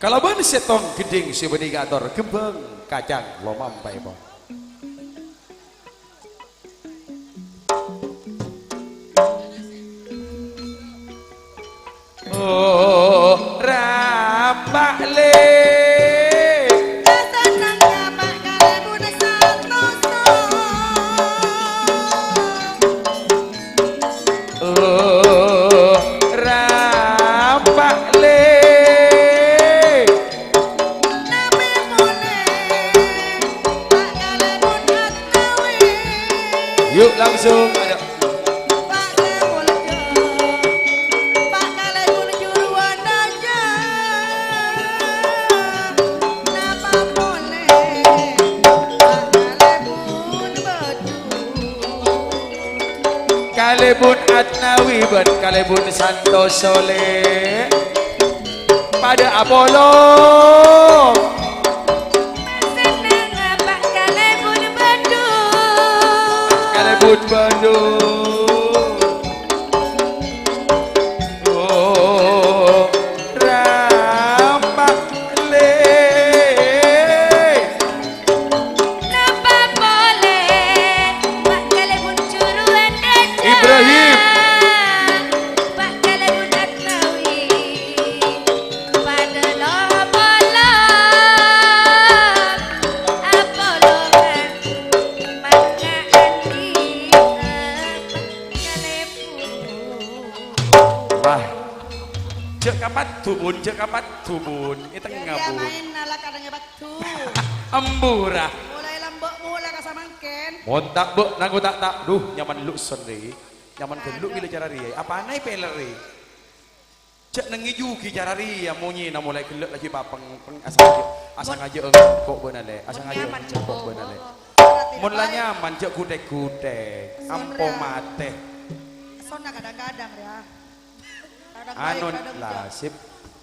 Kalabân sèttong ghâddhing sè bânnè kaator kembhâng kacang lomampaèpon. Oh, rambak lè. Kasanang nyama kalèbun santoso. Oh, rambak lè. Nabi molè, Pa' Kalèbun Atnawi. Yuk, langsung, ayo. Pa' Kalèbun Atnawi. Pa' Kalèbun Juruwân Dâjâ. Napa molè, Pa' Kalèbun Bâdhu. Kalèbun Atnawi bân Kalèbun Santoso lè. Padâ apolong. Masenneng apa Kalèbun Bâdhu. Kalèbun Bâdhu. Oh, rambak lè. Napa polè, Pa' Kalèbun Juruwân Dâjâ. Ibrahim. Pa' Kalèbun Atnawi. Padâ lo-polong, apolongan, mangka'an dhi', Pa' Kalèbun. Wah. Jhâ' kapaddhu, Bun, jhâ' kapaddhu, Bun. È tengnga, Bun. Maèn ala kadhâng è paddhu. Embura. Molaè lambâ' mola ka samangkèn. Mon ta' bâ' nangko ta', ta', duh, nyaman lu' sènè. Nyaman ghâllu' bilâ cara rèya. Apana è pèlèrrè? Jhâ' nengngè jhughâ cara rèya, monyèna molaè ghellâ' laju papeng, peng, asangajâ, asangajâ engko' bâ'na, Lè'. Asangajâ engko' bâ'na, Lè'. Mon la nyaman, jhâ' ghutek-ghutek. Ampo matè. Sonna kadhâng-kadhâng, yâ. Kadhâng baik, kadhâng jhâ'. Anu, la, sip.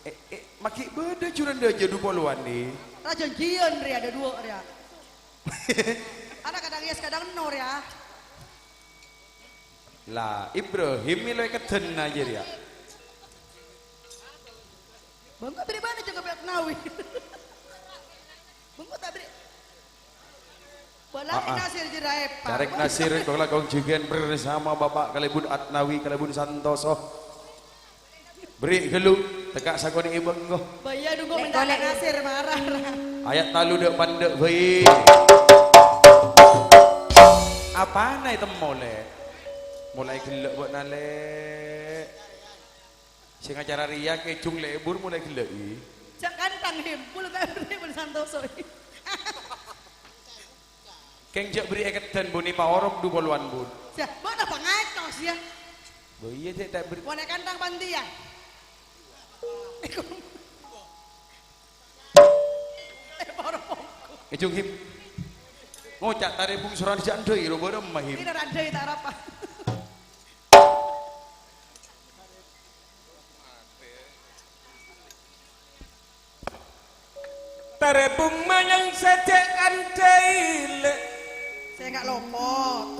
Eh, eh, maghi' bâdâ Juruwân Dâjâ du polowan, nè. Rajânjiyân rèya, adâ duwâ' rèya. Ana kadhâng yes, kadhâng no rèya. La, Ibrahim mèlo èkeddhân jârèya. Bengko bèrri' bâ'na jâgâ pèt nawi. Bengko ta' bèrri'. Bâlâi Nasir jârèya, Pak. Carèk Nasir, kong lakong jhughân bersama Bapak Kalèbun Atnawi, Kalèbun Santoso. Bèrri' ghâllu, tekka' sakonè'è bengko. Bâ'na dhungo mènta Nasir marah. Ayat talu dâ' pandâ' bhâi. Apana ètemmo, Lè'? Molaè ghellâ' bâ'na, Lè'. Sè ngacara rèya kèjhung lebur molaè ghellâ'i. Jhâ' kanthang, Him. Polo ta' bèrri' mon Santoso. Kèng jhâ' bèrri' èkeddhân, Bun, èpaorok du polowan, Bun. Yâ, bâ'na pangacos, yâ. Bâ iyâ, Dek, ta' bèrri'. Molaè kanthang pandiyan. Èpaorok. Kèjhung, Him. Ngoca' tarè bungsoran jhâ' ndhâi, ro bârâmma, Him. Ina randhâi ta' rapa. Arè bung manyang sajjhâ' kandhâi lè'. Sènga' lopot.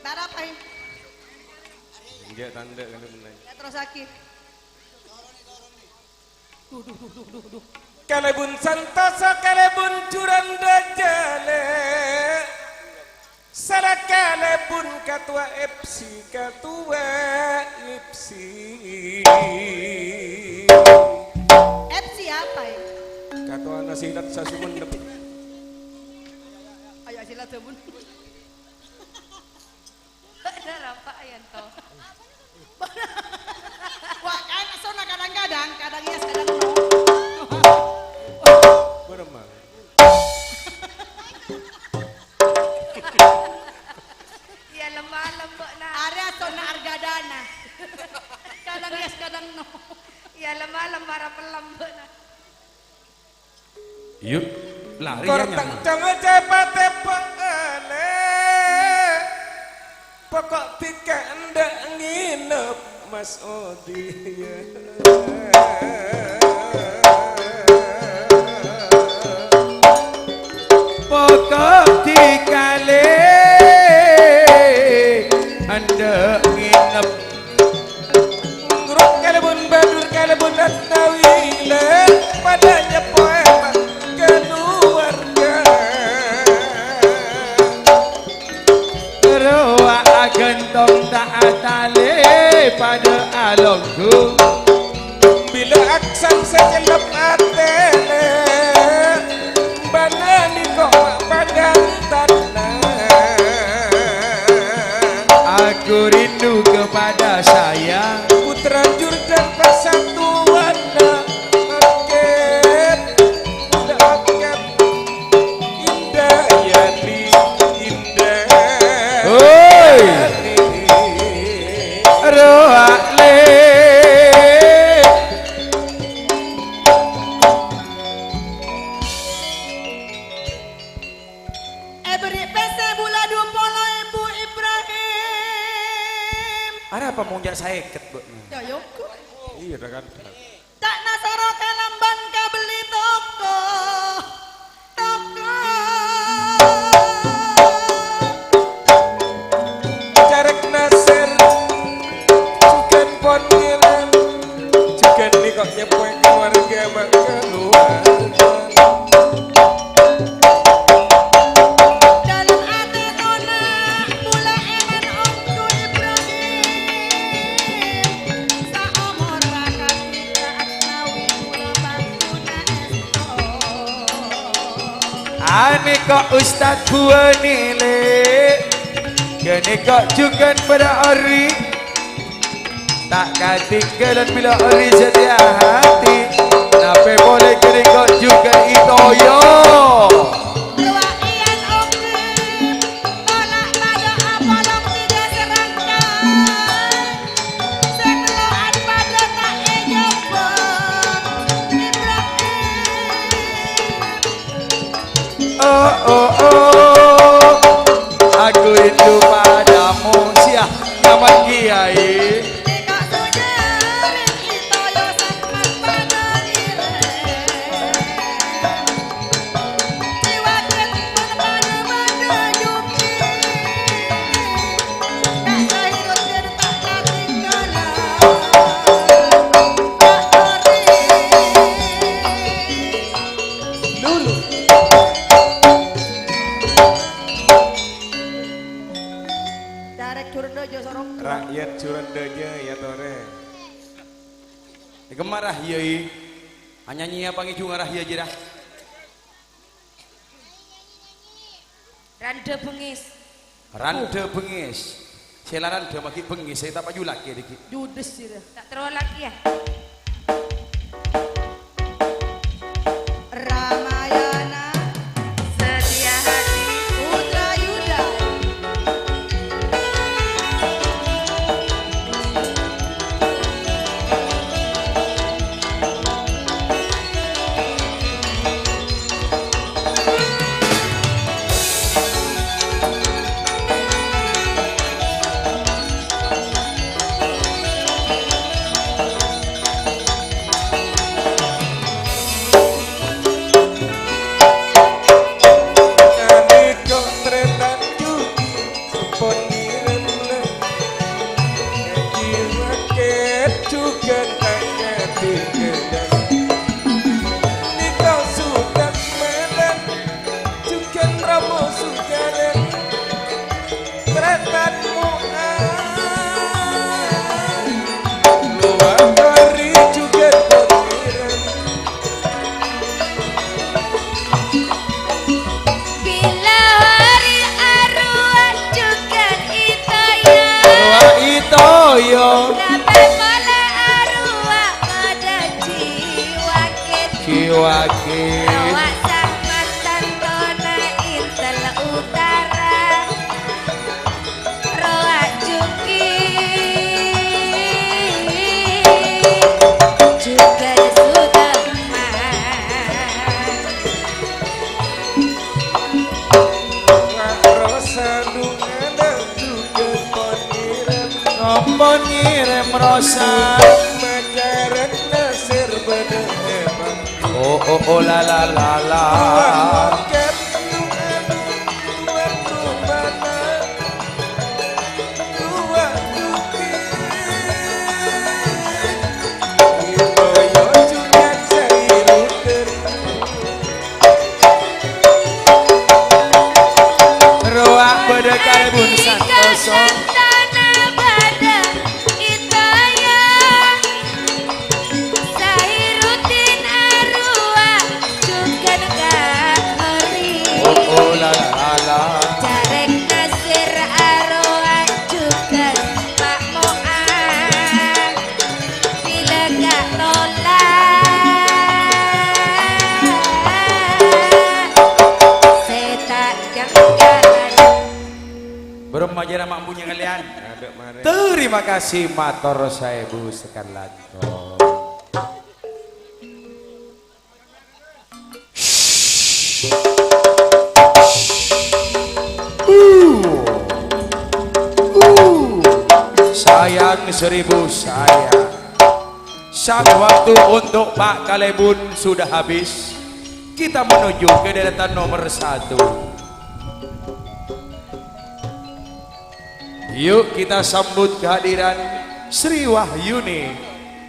Tarapa, Hin? Enjâ' tandhâ kali menang. Ya, terrosaghi. Duh, duh, duh, duh, duh, duh. Kalèbun santosa, kalèbun jurang dâjâlè. Sala kalèbun katowa F C, katowa F C. F C apa ya? Katowana silat sasumenep. Ayo silat sabun. Bâ'na rapa, Yanto? Wah, kan sona kadang-kadang, kadang yes, kadang no. Bârâmma? Iyâ, lem-malem, bâ'na. Arè sona argadana. Kadang yes, kadang no. Iyâ, lem-malem, mara pellem, bâ'na. Yuk, lari ya, Kor nyamang. Tang cong cepatè pa'alè. Pokok dhika endâ' nginep, Mas Odi. Pokok dhika lè endâ' nginep. Ngrok kalèbun Badur kalèbun Asnawi lè padâ nyeppoè kaluwarga. Rowa aghântong ta' atalè padâ alongghu. Bilâ aksan sè cellep atèna, bâ'na nèko ma' paghântana. Aku rindu kepada saya. Putra Jurdan persatuan, Akep, Akep. Indah Yani, Indah Hoi. Yani. Rowa lè. Èberri' pèssè bulâ du polo èbu Ibrahim. Arapa mon jâ' saèket, Bu? Ya, yoko. Iyâ, ta' kan. Ta' nasoro kalambân kabelli toko, toko. Carèk Nasir, jhughân pon ngèlèn, jhughân nèko nyeppoè kaluwarga mangkaluwarga. Dâlem atè tona, bulâ èman ongghu Ibrahim. Saomor rakati Asnawi kula bhâktona èsto. Anèko Ustad Buwani lè, ghânèko jhughân para ori. Ta' katinggalan bilâ ori satèya hati. Napè polè ghânèko jhughân Itoyo. Rowa èyan ongghu. Tolak padâ apolong tiga serangkai. Sè tello'an padâ ta' èjhâbâ. Ibrahim. Oh, oh, oh. Aku rindu padamu, siah nyaman kiai. Lulu. Darek Jurendhaja, Sorong. Rakyat Jurendhaja, ya, tore. Kemma rahiya, i. Anyanyi apa ngejunga rahiya, jira? Randha bengis. Randha bengis. Sè la randha maghi bengis, sè ta' pajulaghi, dikit. Judes, jira. Ta' terro lagi, ya. Ramayana. Setia hati. Putra Yuda. Sètanmu, ah, luwari jhughân pangèran. Bilâ ori arowa jhughân ètoyo. Arowa ètoyo. Tapè polè arowa padâ jiwakèt. Jiwakèt. Rowa sah matantona èntel utara. Rowa jhughân, jhughân sudhâ. Rowa sandungan jhughân pon ngèrèm. Pon ngèrèm rowa. Makarana sèr bâdâ è bângko. Oh, oh, oh, la, la, la, la. Rowa bâdâ kalèbun santosa. Santona bâdâ ètoyo. Sahiruddin arowa jhughân Kak Hori. Oh, oh, la, la, la. Carèk Nasir arowa jhughân Pak Mo'an. Bilâ Kak Tola sè ta' jangka. Bârâmma jârèya mampunya kalian. Adâ' marè. Terima kasih, mator saèbu sekali lagi. Uh. Uh. Sayang seribu sayang. Sang waktu untuk Pak Kalèbun sudah habis. Kita menuju ke deretan nomor satu. Yuk kita sambut kehadiran Sri Wahyuni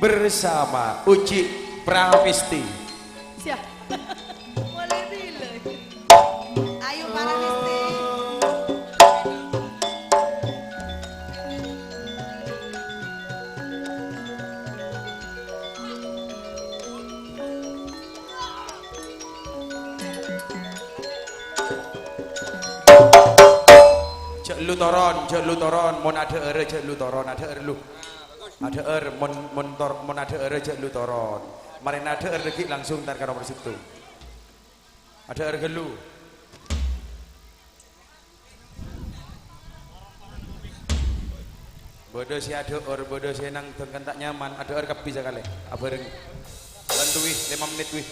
bersama Uci Pramesti. Siap. Mulai dulu. Ayo, Pramesti. Jhâ' lu toron, jhâ' lu toron, mon adhâ'ârâ jhâ' lu toron, adhâ'âr lu. Adhâ'âr, mon, mon tor-, mon adhâ'ârâ jhâ' lu toron. Marèna adhâ'âr dhâggi' langsung entar ka nomor sèttong. Adhâ'âr ghâllu. Bâdâ sè adhâ'âr, bâdâ sè nangdhâng kan ta' nyaman, adhâ'âr kabbhi sakalè, abhâreng. Bâlân wi, lèma mennit wi.